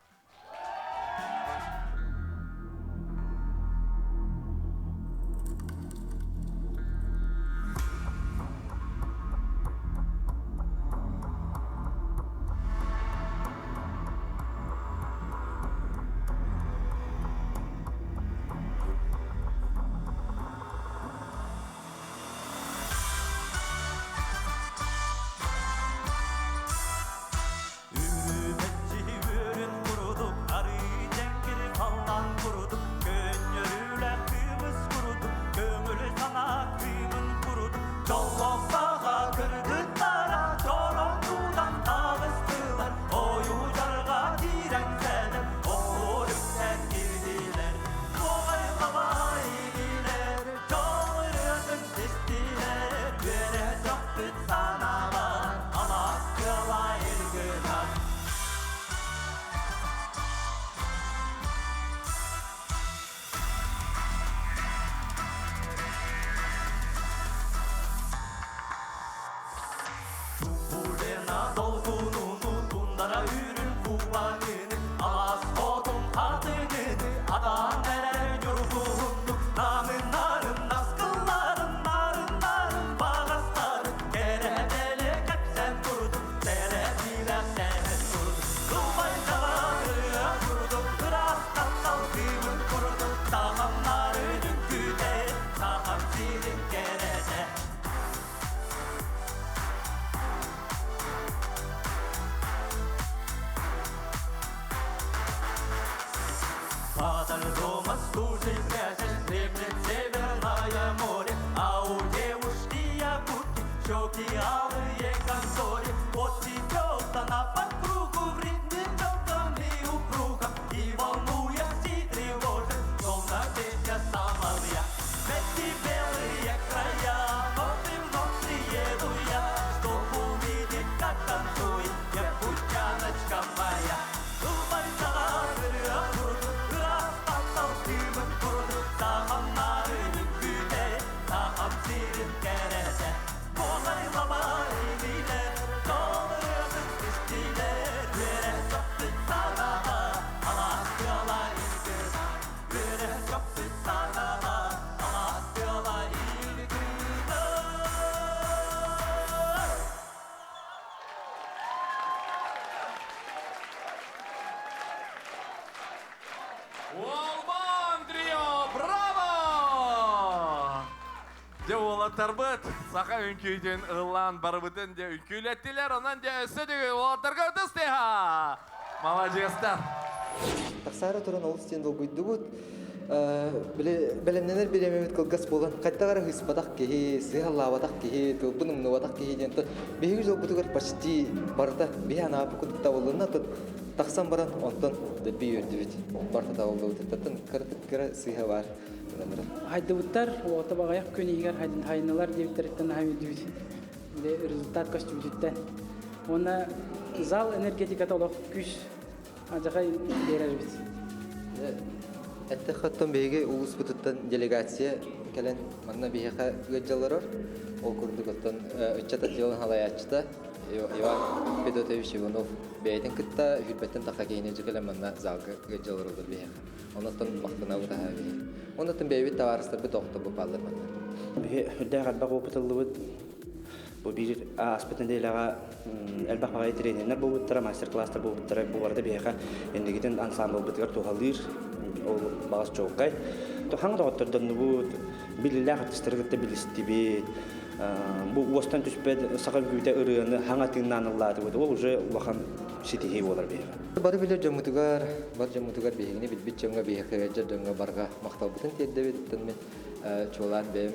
Үрүмэччи үөрүн курдук, арыы дьэҥкир халлаан курдук, көнньөрүүлээх кыымыс курдук, көҥүл санаа кыымын курдук, дьоллоох саха кыргыттара чороҥнуутан таҕыстылар, ойуу дьарҕа киирэн сэлэр, оһуор үктэн киирдилэр, туоҕай илиилэр, дьол ырыатын истилэр, үөрэ сөхпүт санаалар, алаас тыала иргынан. Туппулена долгунуну тундара үрүн кубаныны алаас хотун хатыгыны атаан эрэр ньургуһунну намын нарын наскылларын нарын нарын багастары кэрэ кэпсээн курдук сэрэтиилэх сэһэн курдук кылбай ырыа курдук ыраас таптал кыымын курдук сахамнары үҥкүүтэ сахам сирин кэрэтэ. Падаль дома стужей прячешь, дремлет северное море, а у девушки якутки щеки алые, как зори. Вот идет она по кругу в ритме легком и упругом, и волнуясь и тревожит, словно песня соловья. Эти белые края, вот и вновь приеду я, чтоб увидеть, как танцует якутяночка моя.
Уолбан трио, браво! Дьэ уолаттарбыт саха үҥкүүтүн ыллаан барыбытын дьэ үҥкүүлэттилэр, онон дьэ өссө төгүл уолаттарга ытыс тыаһа! Маладьыастар!
Тахсаары туран олус диэн долгуйдубут. Бэлэмнэнэр бириэмэбит кылгас буолан, хайдах эрэ ыыспатах киһи, сыыһаллаабатах киһи, тылбын умнубатах киһи диэн биһиги дьолбутугар почти барыта биһи анаабыт курдук табыллынна. Тахсан баран онтон дэлби үөрдүбүт. Барыта табыллыбытыттан кыратык кыра сыыһа баар.
Хайдыбыттар, уота бағаяқ күн иһигэр хайналар диэбиттэриттэн наһаа үөрдүбүт. Результат көстүбүтүттэн. Уонна зал энергетиката олох күүс адьахай биэрэр эбит.
Эттэххэ биһиги улууспутуттан делегация кэлэн манна биһиэхэ ыалдьалларар. Ол курдук оттон ыччат отделын халайааччыта Иван Федотович Иванов бэйэтин кытта хүрбэттэн таха киһини кэлэн манна залга ыалдьаллар олор биһиэхэ. Оннуттан махтанабыт аһаа биһи. Оннуттан бэйэбит табаарыстарбыт оҕотобут бааллар манна.
Биһи үрдээх элбэх опытыллыбыт. Бу биир ааспыт нэдиэлэҕэ элбэх баҕайы тренердэр буолбуттара, мастер-класстар буолбуттара. Бу барыта биһиэхэ инникитин ансамблбытыгар туһалыыр, ол баҕас чуолкай. Хаҥа доҕоттордоннубут, биллиилээх артистары кытта билистибит. Бу уостан түспэт саха үҥкүүтэ ырыаны хаҥа тыыннаан ыллаатыбыт. Ол уже улахан ситиһии буолар биһиэхэ.
Бары билэр дьоммутугар, бар дьоммутугар биһигини билбит дьоҥҥо, биһиэхэ ыалдьар дьоҥҥо барҕа махталбытын тиэрдэбит. Оттон мин чуолаан бэйэм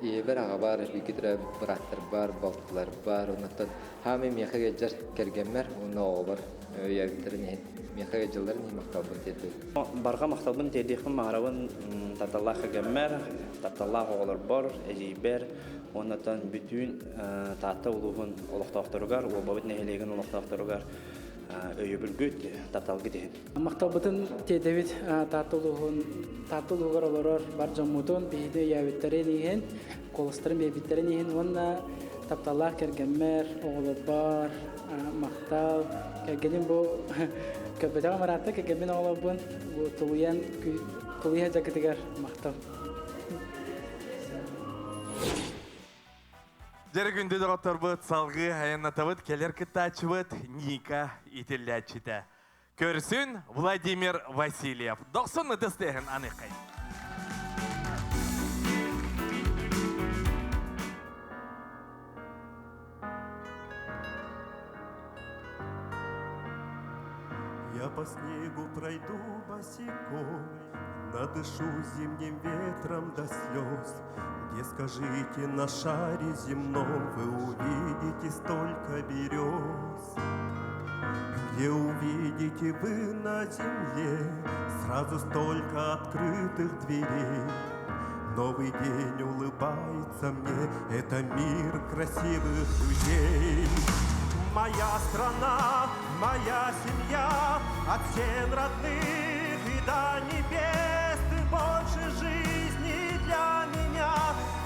ийэбэр, аҕабар, бииргэ төрөөбүт бырааттарбар, балтыларбар, оннуттан хаамай миэхэ ыалдьар кэргэммэр уонна оҕобор өйөөбүттэрин иһин, миэхэ ыалдьалларын иһин махталбын тиэрдэбин.
Барҕа махталбын тиэрдиэхпин баҕарабын тапталлаах кэргэммэр, тапталлаах оҕолорбор, эдьиийбэр, уоннаттан бүтүн Таатта улууһун олохтоохторугар, Уолбабыт нэһилиэгин олохтоохторугар өйөбүлгүт, тапталгыт иһин.
Махталбытын тиэрдэбит Таатта улууһун Таатта улууһугар олорор бар дьоммутун, биһиги өйөөбүттэрин иһин, куоластарын биэрбиттэрин иһин уонна тапталлаах кэргэммэр, оҕолорбор махтал. Кэргэним бу көрбөтөҕүм ыраатта, кэргэммин оҕолорбун бу тулуйан тулуйа дьакытыгар махтал.
Дьэрэ күндү доҕотторбут, салгыы айаннатабыт кэлэр кыттааччыбыт Ника итиллээччитэ. Көрсүн Владимир Васильев. Дохсун ытыс тыаһын аныхай.
Я по снегу пройду босиком, Надышу зимним ветром до слез. Где, скажите, на шаре земном Вы увидите столько берез? Где увидите вы на земле Сразу столько открытых дверей? Новый день улыбается мне, Это мир красивых людей. Моя страна, моя семья, От стен родных и до небес Ты больше жизни для меня.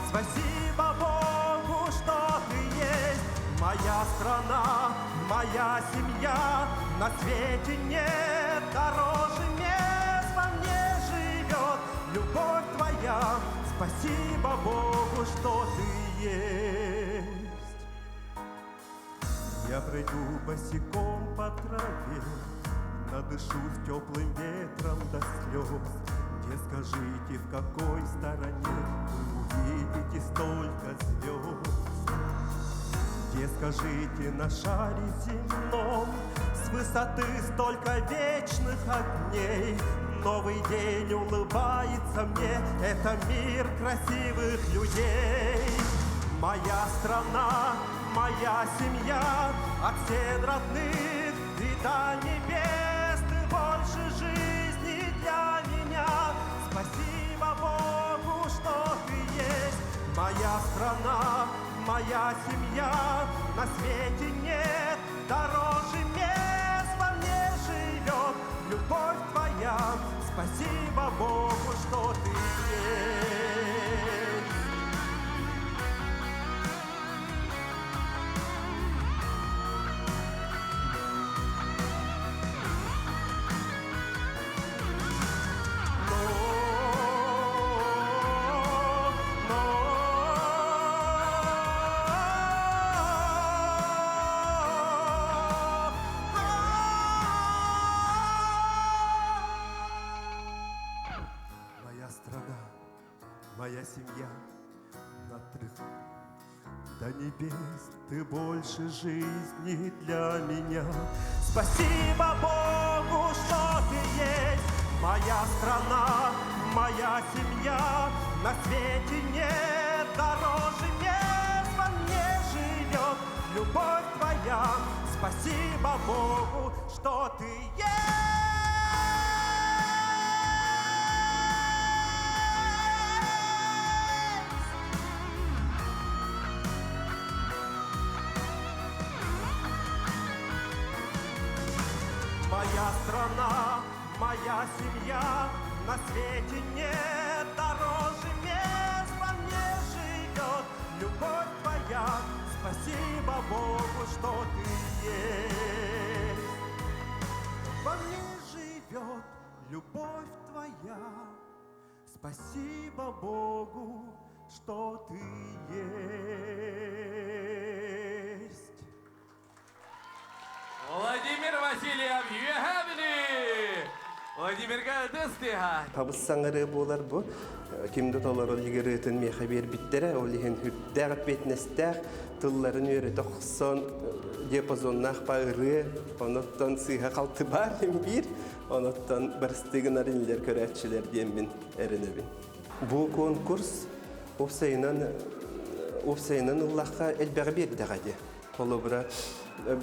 Спасибо Богу, что ты есть. Моя страна, моя семья, На свете нет дороже мест, Во мне живет любовь твоя. Спасибо Богу, что ты есть. Я пройду босиком по траве, Надышусь теплым ветром до слез. Где, скажите, в какой стороне Вы увидите столько звезд? Где, скажите, на шаре земном С высоты столько вечных огней? Новый день улыбается мне, Это мир красивых людей. Моя страна, моя семья, От стен родных и до небес Ты больше жизни для меня. Спасибо Богу, что ты есть. Моя страна, моя семья, На свете нет дороже мест, Во мне живет любовь твоя. Спасибо Богу, что ты есть. Моя страна, моя семья, на до небес ты больше жизни для меня. Спасибо Богу, что ты есть. Моя страна, моя семья, на свете нет дороже мест, во мне живет любовь твоя. Спасибо Богу, что
что ты есть. Моя страна, моя семья, на свете нет дороже мест, во мне живет любовь твоя. Спасибо Богу, что ты есть. Во мне живет любовь твоя. Спасибо Богу, что ты есть.
Владимир Васильев, Үөһээ Бүлүү! Владимирга ытыс тыаһа.
Хабыс саҥа ырыа буолар бу. Ким да толоро илик ырыатын миэхэ биэрбиттэрэ. Ол иһин сүрдээх эппиэтинэстээх тылларын үөрэтэ охсон диапазоннаах ба ырыа. Онуттан сыыһа-халты баар биир. Онуттан барыстыы гынар инилэр көрөөччүлэр диэммин эрэнэбин. Бу конкурс уопсайынан уопсайынан ыллахха элбэҕи биэрдэҕэ дии. Холобура,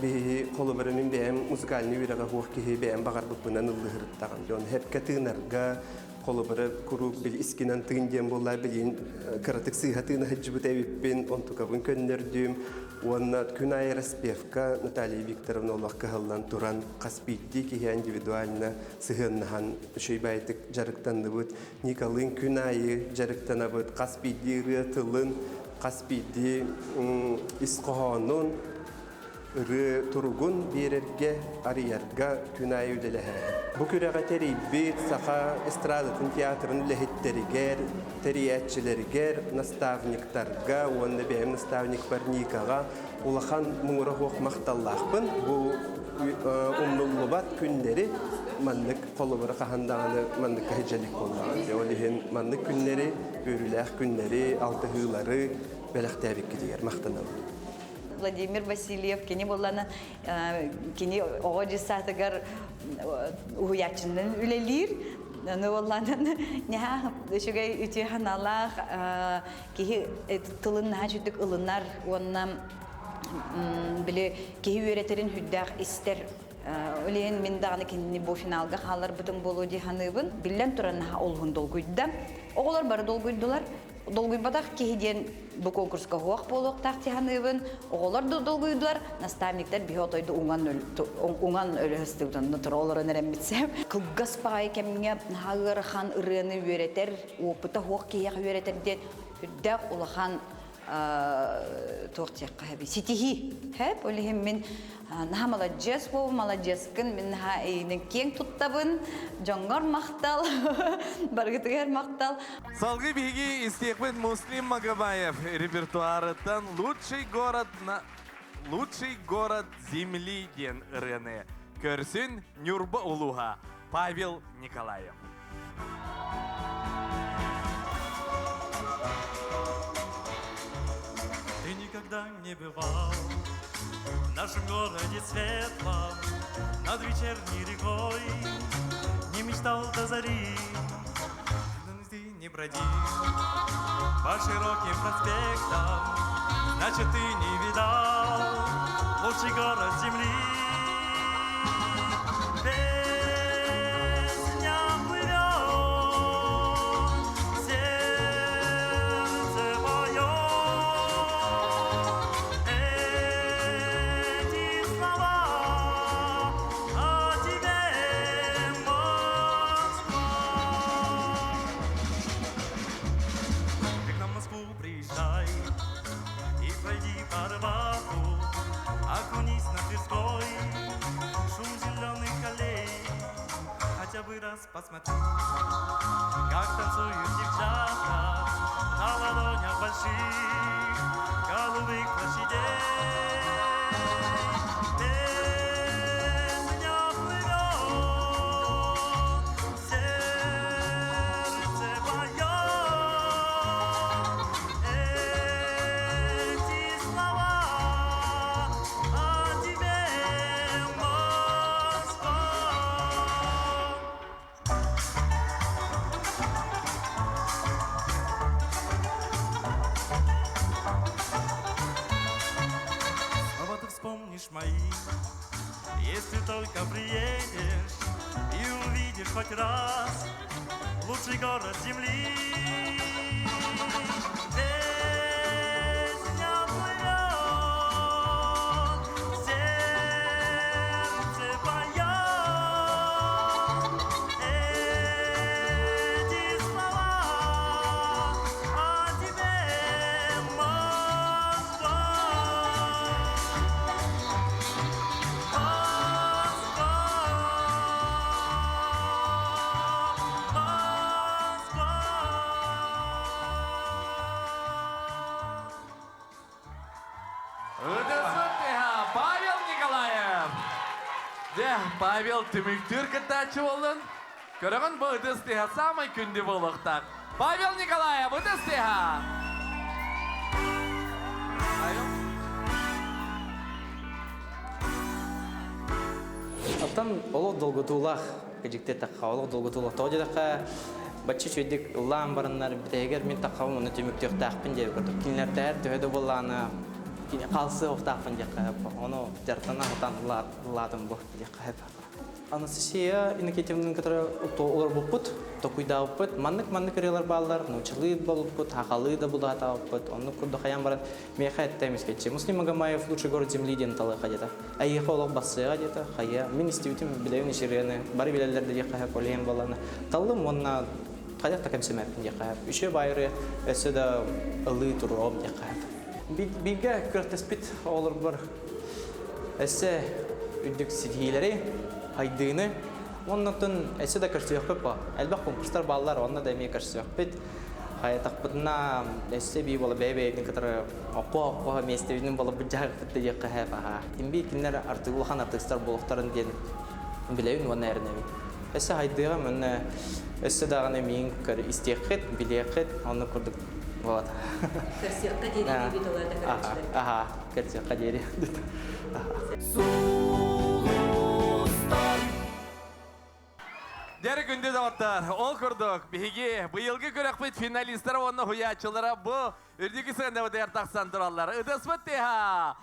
биһи холобура мин бэйэм музыкальный үөрэҕэ суох киһи бэйэм баҕарбыппынан ыллыһырыттаҕым. Дьон хэпкэ тыынарга, холобура куруук били искинэн тыын диэн буолла билигин кыратык сыыһа тыына сылдьыбыт эбиппин, онтукабын көннөрдүм. Уонна күн аайы распевка Наталья Викторовна олох кыһаллан туран хас биирдии киһи индивидуально сыһыаннаһан үчүгэй баайытык дьарыктанныбыт. Николыын күн аайы дьарыктанабыт. Хас биирдии ырыа тылын хас биирдии ис хоһоонун, ырыа туругун биэрэргэ, арыйарга күн аайы үлэлэһэр. Бу күрэҕи тэрийбит Саха эстрадатын театрын үлэһиттэригэр, тэрийээччилэригэр, наставниктарга уонна бэйэм наставникпар Никаҕа улахан муҥура суох махталлаахпын. Бу умнуллубат күннэри маннык холобура хаһан даҕаны манныкка сылдьа буоллаҕа. Ол иһин маннык күннэри, үөрүүлээх күннэри, алтыһыылары бэлэхтээбиккитигэр махтанабын.
Владимир Васильев кини буоллана кини оҕо дьыссаатыгар уһуйааччынан үлэлиир. Аны буолланан наһаа үчүгэй үтүө санаалаах киһи тылын наһаа үчүгдүк ылынар уонна били киһи үөрэтэрин сүрдээх истэр. Ол иһин мин даҕаны кинини бу финалга хаалларбытым буолуо дии саныыбын. Биллэн туран наһаа олуһун долгуйда. Оҕолор бары долгуйдулар. Долгуйбатах киһи диэн бу конкурска суох буолуохтаах дии саныыбын. Оҕолор да долгуйдулар, наставниктар биһи отойду уҥан уҥан өлөһөстүбүт онно тура олорон эрэммитсэм. Кылгас баҕайы кэмҥэ наһаа ыарахан ырыаны үөрэтэр, опыта суох киһиэхэ үөрэтэр диэн үрдээх улахан туох диэххэ хэби ситиһии хэп ол иһин мин наһаа маладьыас буолу маладьыаскын мин наһаа эйигин киэҥ туттабын дьоҥҥор махтал барыгытыгар махтал.
Салгыы биһиги истиэхпит Муслим Магомаев репертуарыттан «Лучший город на Лучший город земли» диэн ырыаны көрсүн Ньурба улууһа Павел Николаев.
Ты никогда не бывал в нашем городе светлом, над вечерней рекой, не мечтал до зари. Ты не бродил по широким проспектам, значит, ты не видал лучший город земли. Песня плывет, сердце поет. Эти слова о тебе, Москва. Ты к нам в Москву приезжай и пройди по Арбату, окунись на Тверской, шум зеленых аллей, хотя бы раз посмотри, как танцуют девчата на ладонях больших голубых площадей. Песня плывет, сердце поет. Эти слова о тебе, Москва. Слова ты вспомнишь мои. Если только приедешь и увидишь хоть раз лучший город земли. Песня плывет, сердце поет. Эти слова о тебе, Москва.
Ытысытыха Павел Николаев. Де, Павел түмүктүр кыттааччы болдун. Көрөҕүн бу ытыс тыаһа самай күндү буолуохтаах. Павел Николаев, ытыс тыаһа!
Оттон олох долгутуулаах кыдьыкты тахха, олох долгутуулаах. Тоҕо диэтэххэ, бачча үчүгэйдик ыллаан бараннар бүтэһигэр мин таххабын уонна түмүктүөхтээхпин диэбит курдук. Кинилэртээҕэр төһө да буоллаҕына хаалсыахтаахпын диэххэ сөп. Ону дьарыктана сатаан ыллаатым бу диэххэ сөп. Анастасия Иннокентьевнаны кытары олорбуппут, токуйдаабыппыт. Маннык-маннык ырыалар бааллар, научалыы болуппут, хахалыы да булаатаабыппыт. Оннук курдук хайаан баран миэхэ эттэ эмискэччи. Муслим Магомаев лучший город земли диэн талыаха диэтэ. Айыха олох бассыаҕа диэтэ. Хайа, мин истибитим, билэбин иширыаны, бары билэллэр да диэххэ сөп, ол иһин буоллаҕына. Таллым уонна хайдах да кэмсэмэппин диэххэ сөп. Үчүгэй баайыры өссө да ылыы туруом диэххэ сөп. Бииргэ күрэхтэспит оҕолорбор өссө үрдүк ситиһиилэри, хайдыыны уонна оттон өссө да көрсүөхпүт бо. Элбэх конкурстар бааллар, онно да эмиэ көрсүөхпүт. Хайатахпытына өссө бии бола бэйэ-бэйэбитин кытары окко-окко миэстэбитин болобут дьаһахпыт да диэххэ хэп аха. Ким кинилэр артык улахан артыыстар буолуохтарын диэн билэбин уонна эрэнэбин. Өссө хайдыаҕым уонна өссө даҕаны миин көр истиэххит, билиэххит, оннук курдук вот.
Көрсүөххэ диэри диэбит олоото көрөөччүлэр.
Аха, көрсүөххэ диэри.
Дьэ күндү доҕоттор, ол курдук биһиги быйылгы күрэхпит финалистара уонна уһуйааччылара бу үрдүкү сыанабытыгар тахсан тураллар. Ытыспыт тыаһа!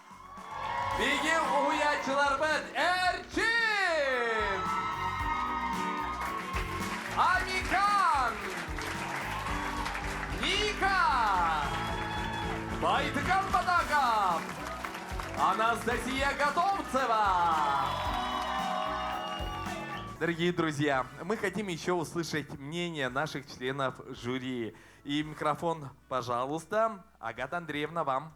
Биһиги уһуйааччыларбыт Эрчим! Амикан! Ника! Байтыкан Бадаков! Анастасия Готовцева! Дорогие друзья, мы хотим еще услышать мнение наших членов жюри. И микрофон, пожалуйста, Агата Андреевна, вам.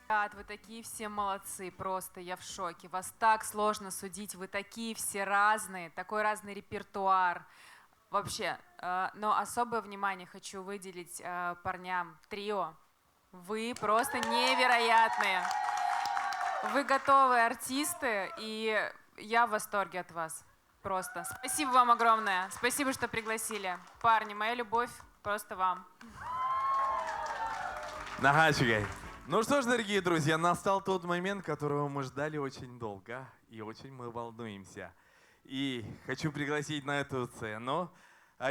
Ребят, вы такие все молодцы, просто я в шоке. Вас так сложно судить, вы такие все разные, такой разный репертуар. Вообще, но особое внимание хочу выделить парням трио. Вы просто невероятные. Вы готовые артисты, и я в восторге от вас. Просто. Спасибо вам огромное. Спасибо, что пригласили. Парни, моя любовь просто вам.
Нахачигай. Ну что ж, дорогие друзья, настал тот момент, которого мы ждали очень долго, и очень мы волнуемся. И хочу пригласить на эту сцену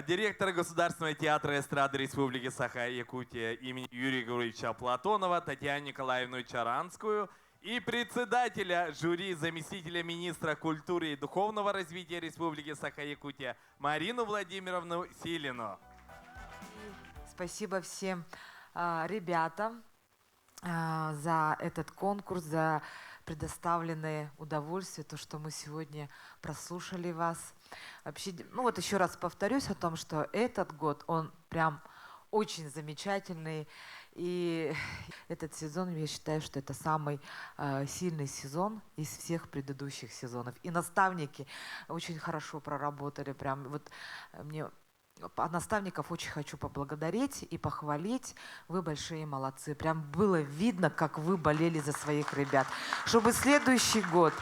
директора Государственного театра эстрады Республики Саха-Якутия имени Юрия Григорьевича Платонова Татьяну Николаевну Чаранскую и председателя жюри заместителя министра культуры и духовного развития Республики Саха-Якутия Марину Владимировну Силину.
Спасибо всем ребятам за этот конкурс, за предоставленное удовольствие, то, что мы сегодня прослушали вас. Вообще, ну вот еще раз повторюсь о том, что этот год, он прям очень замечательный. И этот сезон, я считаю, что это самый сильный сезон из всех предыдущих сезонов. И наставники очень хорошо проработали. Прям вот мне наставников очень хочу поблагодарить и похвалить. Вы большие молодцы. Прям было видно, как вы болели за своих ребят. Чтобы следующий год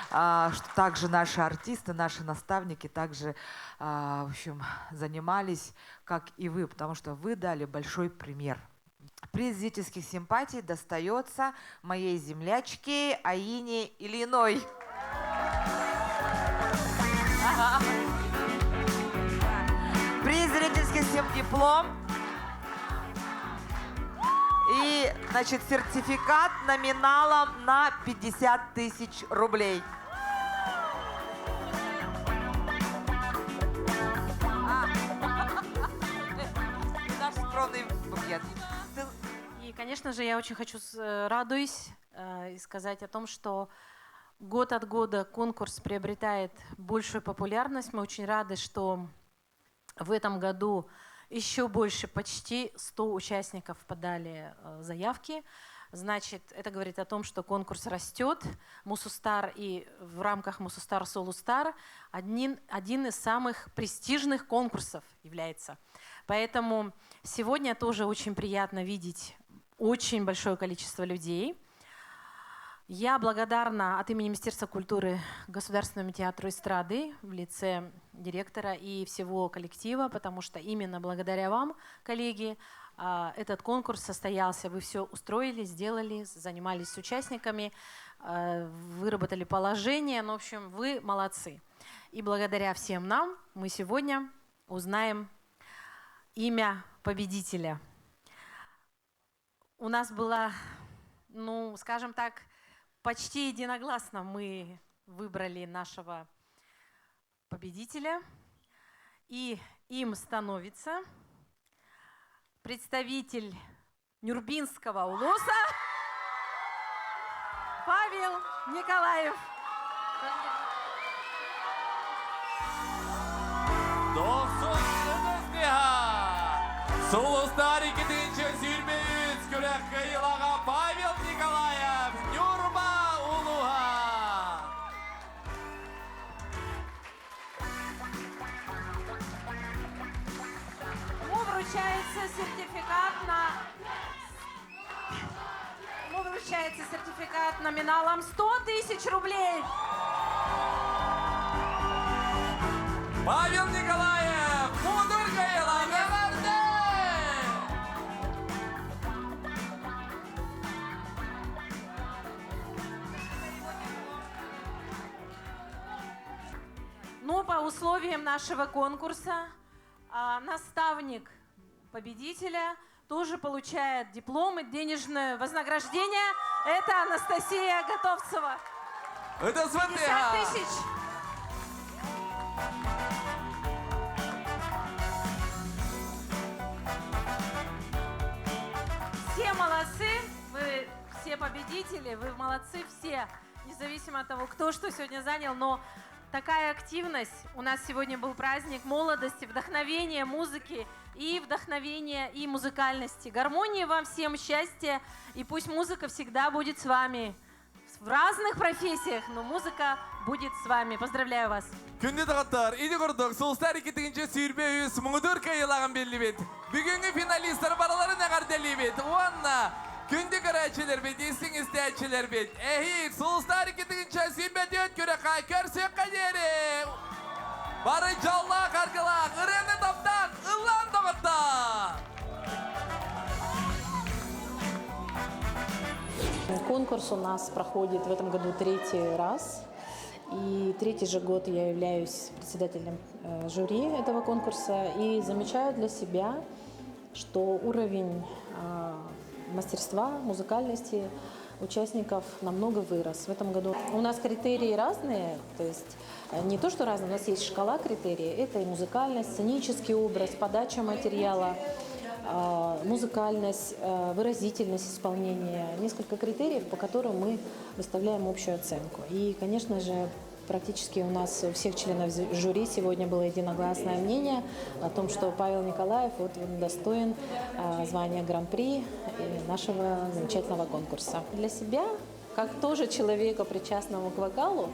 что также наши артисты, наши наставники также в общем, занимались, как и вы, потому что вы дали большой пример. Приз зрительских симпатий достается моей землячке Аине Ильиной. Приз зрительских всем диплом. И, значит, сертификат номиналом на 50 тысяч рублей. Наш скромный букет.
И, конечно же, я очень хочу, радуюсь и сказать о том, что год от года конкурс приобретает большую популярность. Мы очень рады, что в этом году еще больше, почти 100 участников подали заявки. Значит, это говорит о том, что конкурс растет. Мусустар и в рамках Мусустар Солустар один из самых престижных конкурсов является. Поэтому сегодня тоже очень приятно видеть очень большое количество людей. Я благодарна от имени Министерства культуры Государственному театру эстрады в лице директора и всего коллектива, потому что именно благодаря вам, коллеги, этот конкурс состоялся. Вы все устроили, сделали, занимались с участниками, выработали положение. Ну, в общем, вы молодцы. И благодаря всем нам мы сегодня узнаем имя победителя. У нас было, ну, скажем так, почти единогласно мы выбрали нашего победителя. И им становится представитель Нюрбинского улуса Павел Николаев.
Сулустар 2-нче күрэх кыайыылааҕа Павел Николаев, Ньурба улууһа.
Ему вручается сертификат номиналом 100 тысяч рублей.
Павел Николаев, муҥутуур кыайыылаах, эҕэрдэ!
Но по условиям нашего конкурса наставник победителя тоже получает диплом и денежное вознаграждение. Это Анастасия Готовцева.
Это
50 тысяч. Все молодцы, вы все победители, вы молодцы все, независимо от того, кто что сегодня занял, но такая активность. У нас сегодня был праздник молодости, вдохновения, музыки и вдохновения и музыкальности. Гармонии вам всем, счастья, и пусть музыка всегда будет с вами. В разных профессиях, но музыка будет с вами. Поздравляю вас.
Күндү доҕоттор, ити курдук, Сулустар 2-нче 23 муҥутуур кыайыылааҕын биллибит. Бүгүҥҥү финалистары барыларын эҕэрдэлиибит. Уонна күндү көрөөччүлэрбит, истиҥ истээччилэрбит. Эһиил Сулустар 2-нче 24 күрэххэ көрсүөххэ диэри. Бары дьоллоох-соргулаах, ырыаны таптааҥ, ыллааҥ доҕоттор!
Конкурс у нас проходит в этом году третий раз. И третий же год я являюсь председателем жюри этого конкурса. И замечаю для себя, что уровень мастерства, музыкальности участников намного вырос. В этом году у нас критерии разные, то есть не то, что разные, у нас есть шкала критерий. Это и музыкальность, сценический образ, подача материала, музыкальность, выразительность исполнения. Несколько критериев, по которым мы выставляем общую оценку. И, конечно же, практически у нас у всех членов жюри сегодня было единогласное мнение о том, что Павел Николаев вот, он достоин звания Гран-при нашего замечательного конкурса. Для себя, как тоже человека, причастного к вокалу,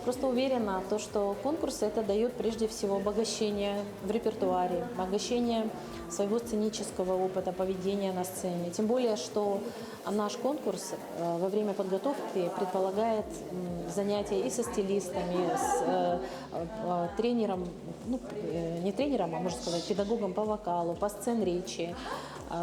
просто уверена, то, что конкурс это дает прежде всего обогащение в репертуаре, обогащение своего сценического опыта, поведения на сцене. Тем более, что наш конкурс во время подготовки предполагает занятия и со стилистами, с тренером, ну, не тренером, а можно сказать, педагогом по вокалу, по сцен-речи.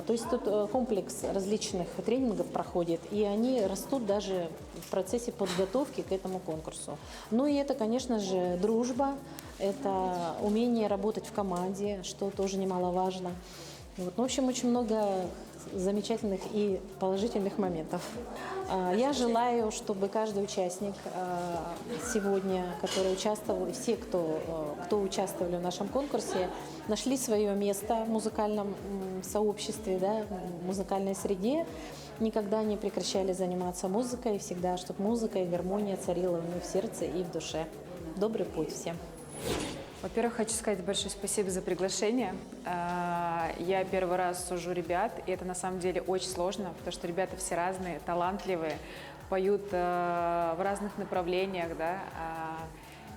То есть тут комплекс различных тренингов проходит, и они растут даже в процессе подготовки к этому конкурсу. Ну и это, конечно же, дружба, это умение работать в команде, что тоже немаловажно. Вот. Ну, в общем, очень много замечательных и положительных моментов. Я желаю, чтобы каждый участник сегодня, который участвовал, и все, кто, кто участвовали в нашем конкурсе, нашли свое место в музыкальном сообществе, да, в музыкальной среде, никогда не прекращали заниматься музыкой, всегда, чтобы музыка и гармония царила у них в сердце и в душе. Добрый путь всем!
Во-первых, хочу сказать большое спасибо за приглашение. Я первый раз сужу ребят, и это на самом деле очень сложно, потому что ребята все разные, талантливые, поют в разных направлениях, да.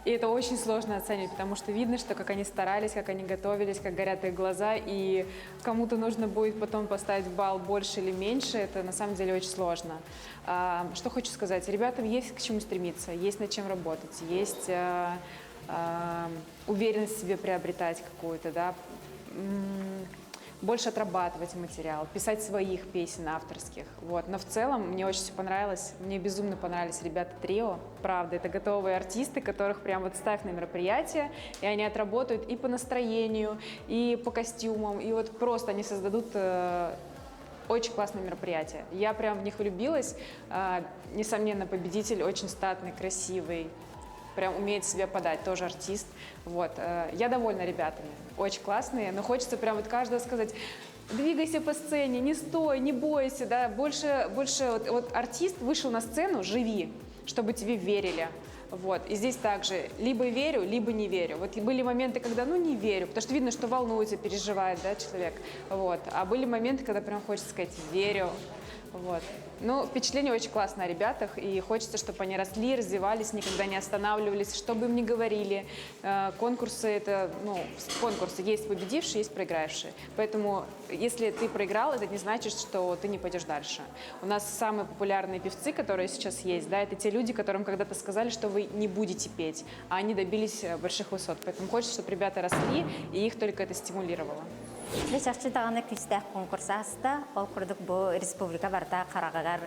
И это очень сложно оценивать, потому что видно, что как они старались, как они готовились, как горят их глаза, и кому-то нужно будет потом поставить балл больше или меньше, это на самом деле очень сложно. Что хочу сказать, ребятам есть к чему стремиться, есть над чем работать, есть уверенность в себе приобретать какую-то, да, больше отрабатывать материал, писать своих песен авторских. Вот. Но в целом мне очень все понравилось. Мне безумно понравились ребята трио. Правда, это готовые артисты, которых прям вот ставь на мероприятие, и они отработают и по настроению, и по костюмам, и вот просто они создадут очень классное мероприятие. Я прям в них влюбилась. Несомненно, победитель очень статный, красивый, прям умеет себя подать, тоже артист. Вот. Я довольна ребятами, очень классные, но хочется прям вот каждого сказать, двигайся по сцене, не стой, не бойся, да, больше, больше вот, вот артист вышел на сцену, живи, чтобы тебе верили. Вот. И здесь также либо верю, либо не верю. Вот были моменты, когда ну не верю, потому что видно, что волнуется, переживает, да, человек. Вот. А были моменты, когда прям хочется сказать верю. Вот. Ну, впечатление очень классное о ребятах, и хочется, чтобы они росли, развивались, никогда не останавливались, что бы им ни говорили. Конкурсы это, ну, конкурсы есть победившие, есть проигравшие. Поэтому, если ты проиграл, это не значит, что ты не пойдешь дальше. У нас самые популярные певцы, которые сейчас есть, да, это те люди, которым когда-то сказали, что вы не будете петь, а они добились больших высот. Поэтому хочется, чтобы ребята росли, и их только это стимулировало.
Дьэ чахчы даҕаны күүстээх конкурс ааста, ол курдук бу республика барыта хараҕыгар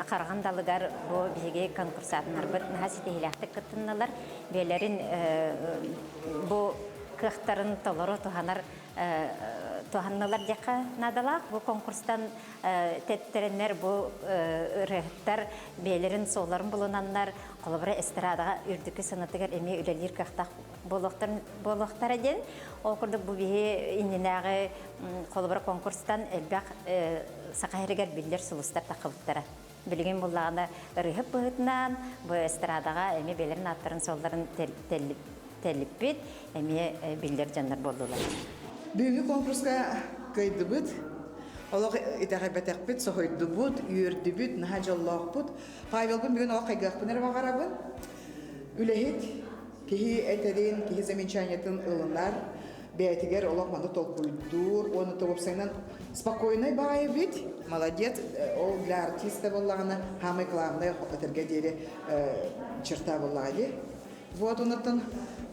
хараҕын далыгар бу биһиги конкурсантнарбыт наһаа ситиһиилээхтик кыттыннылар. Бэйэлэрин бу кыахтарын толору туһанар туһаннылар диэххэ наадалаах. Бу конкурстан тэттэрэннэр бу ырыаһыттар бэйэлэрин суолларын булунаннар холобура эстрадаҕа үрдүкү сынатыгар эмиэ үлэлиир кыахтаах буолуохтара диэн. Ол курдук бу биһи иннинээҕи холобура конкурстан элбэх саха сиригэр биллэр сулустар таххыбыттара. Билигин буллаҕына ырыһыт быһыытынан бу эстрадаҕа эмиэ бэлэрин ааттарын суолларын тэллиппит эмиэ биллэр дьоннор буоллулар.
Бүгүҥҥү конкурска кыайдыбыт. Олох итэҕэйбэтэхпит, соһуйдубут, үөрдүбүт, наһаа дьоллоохпут. Павелбын бүгүн олох хайгыахпын эрэ баҕарабын. Үлэһит, киһи этэрин, киһи замечаниетын ылынар, бэйэтигэр олох маны толкуйдуур уонна уопсайынан спокойный баҕайы эбит, молодец, ол для артиста буоллаҕына самый главный этэргэ диэри черта буоллаҕа дии. Вот онуттан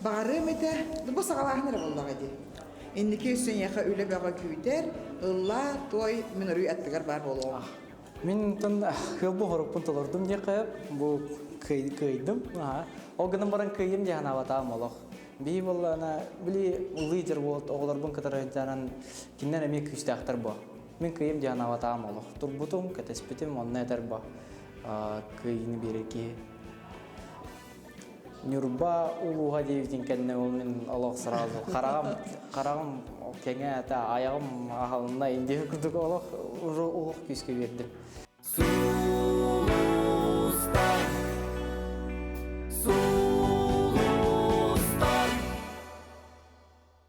баҕарыам этэ, бу саҕалааһын эрэ буоллаҕа дии. Инники өссө эйиэхэ үлэ бөҕө күүтэр, ыллаа, туой, мин өрүү аттыгар баар буолуоҕум.
Мин онтон кыылбын хорукпун толордум диэххэ бу кыайдым. Ол гынан баран кыайым дии санаабатаҕым олох. Бии буоллаҕына, били лидер буолт оҕолорбун кытары сылдьан кинилэр эмиэ күүстээхтэр буо. Мин кыайым дии санаабатаҕым олох. Турбутум, кэтэспитим, онно этэр бо кыайыыны биэрэр киһи. Ньурба улууһа диэбитин кэннэ ол мин олох сразу хараҕым хараҕым кэҥээтэ, айаҕым аһылынна индиэ курдук олох уже олох күүскэ биэрдим.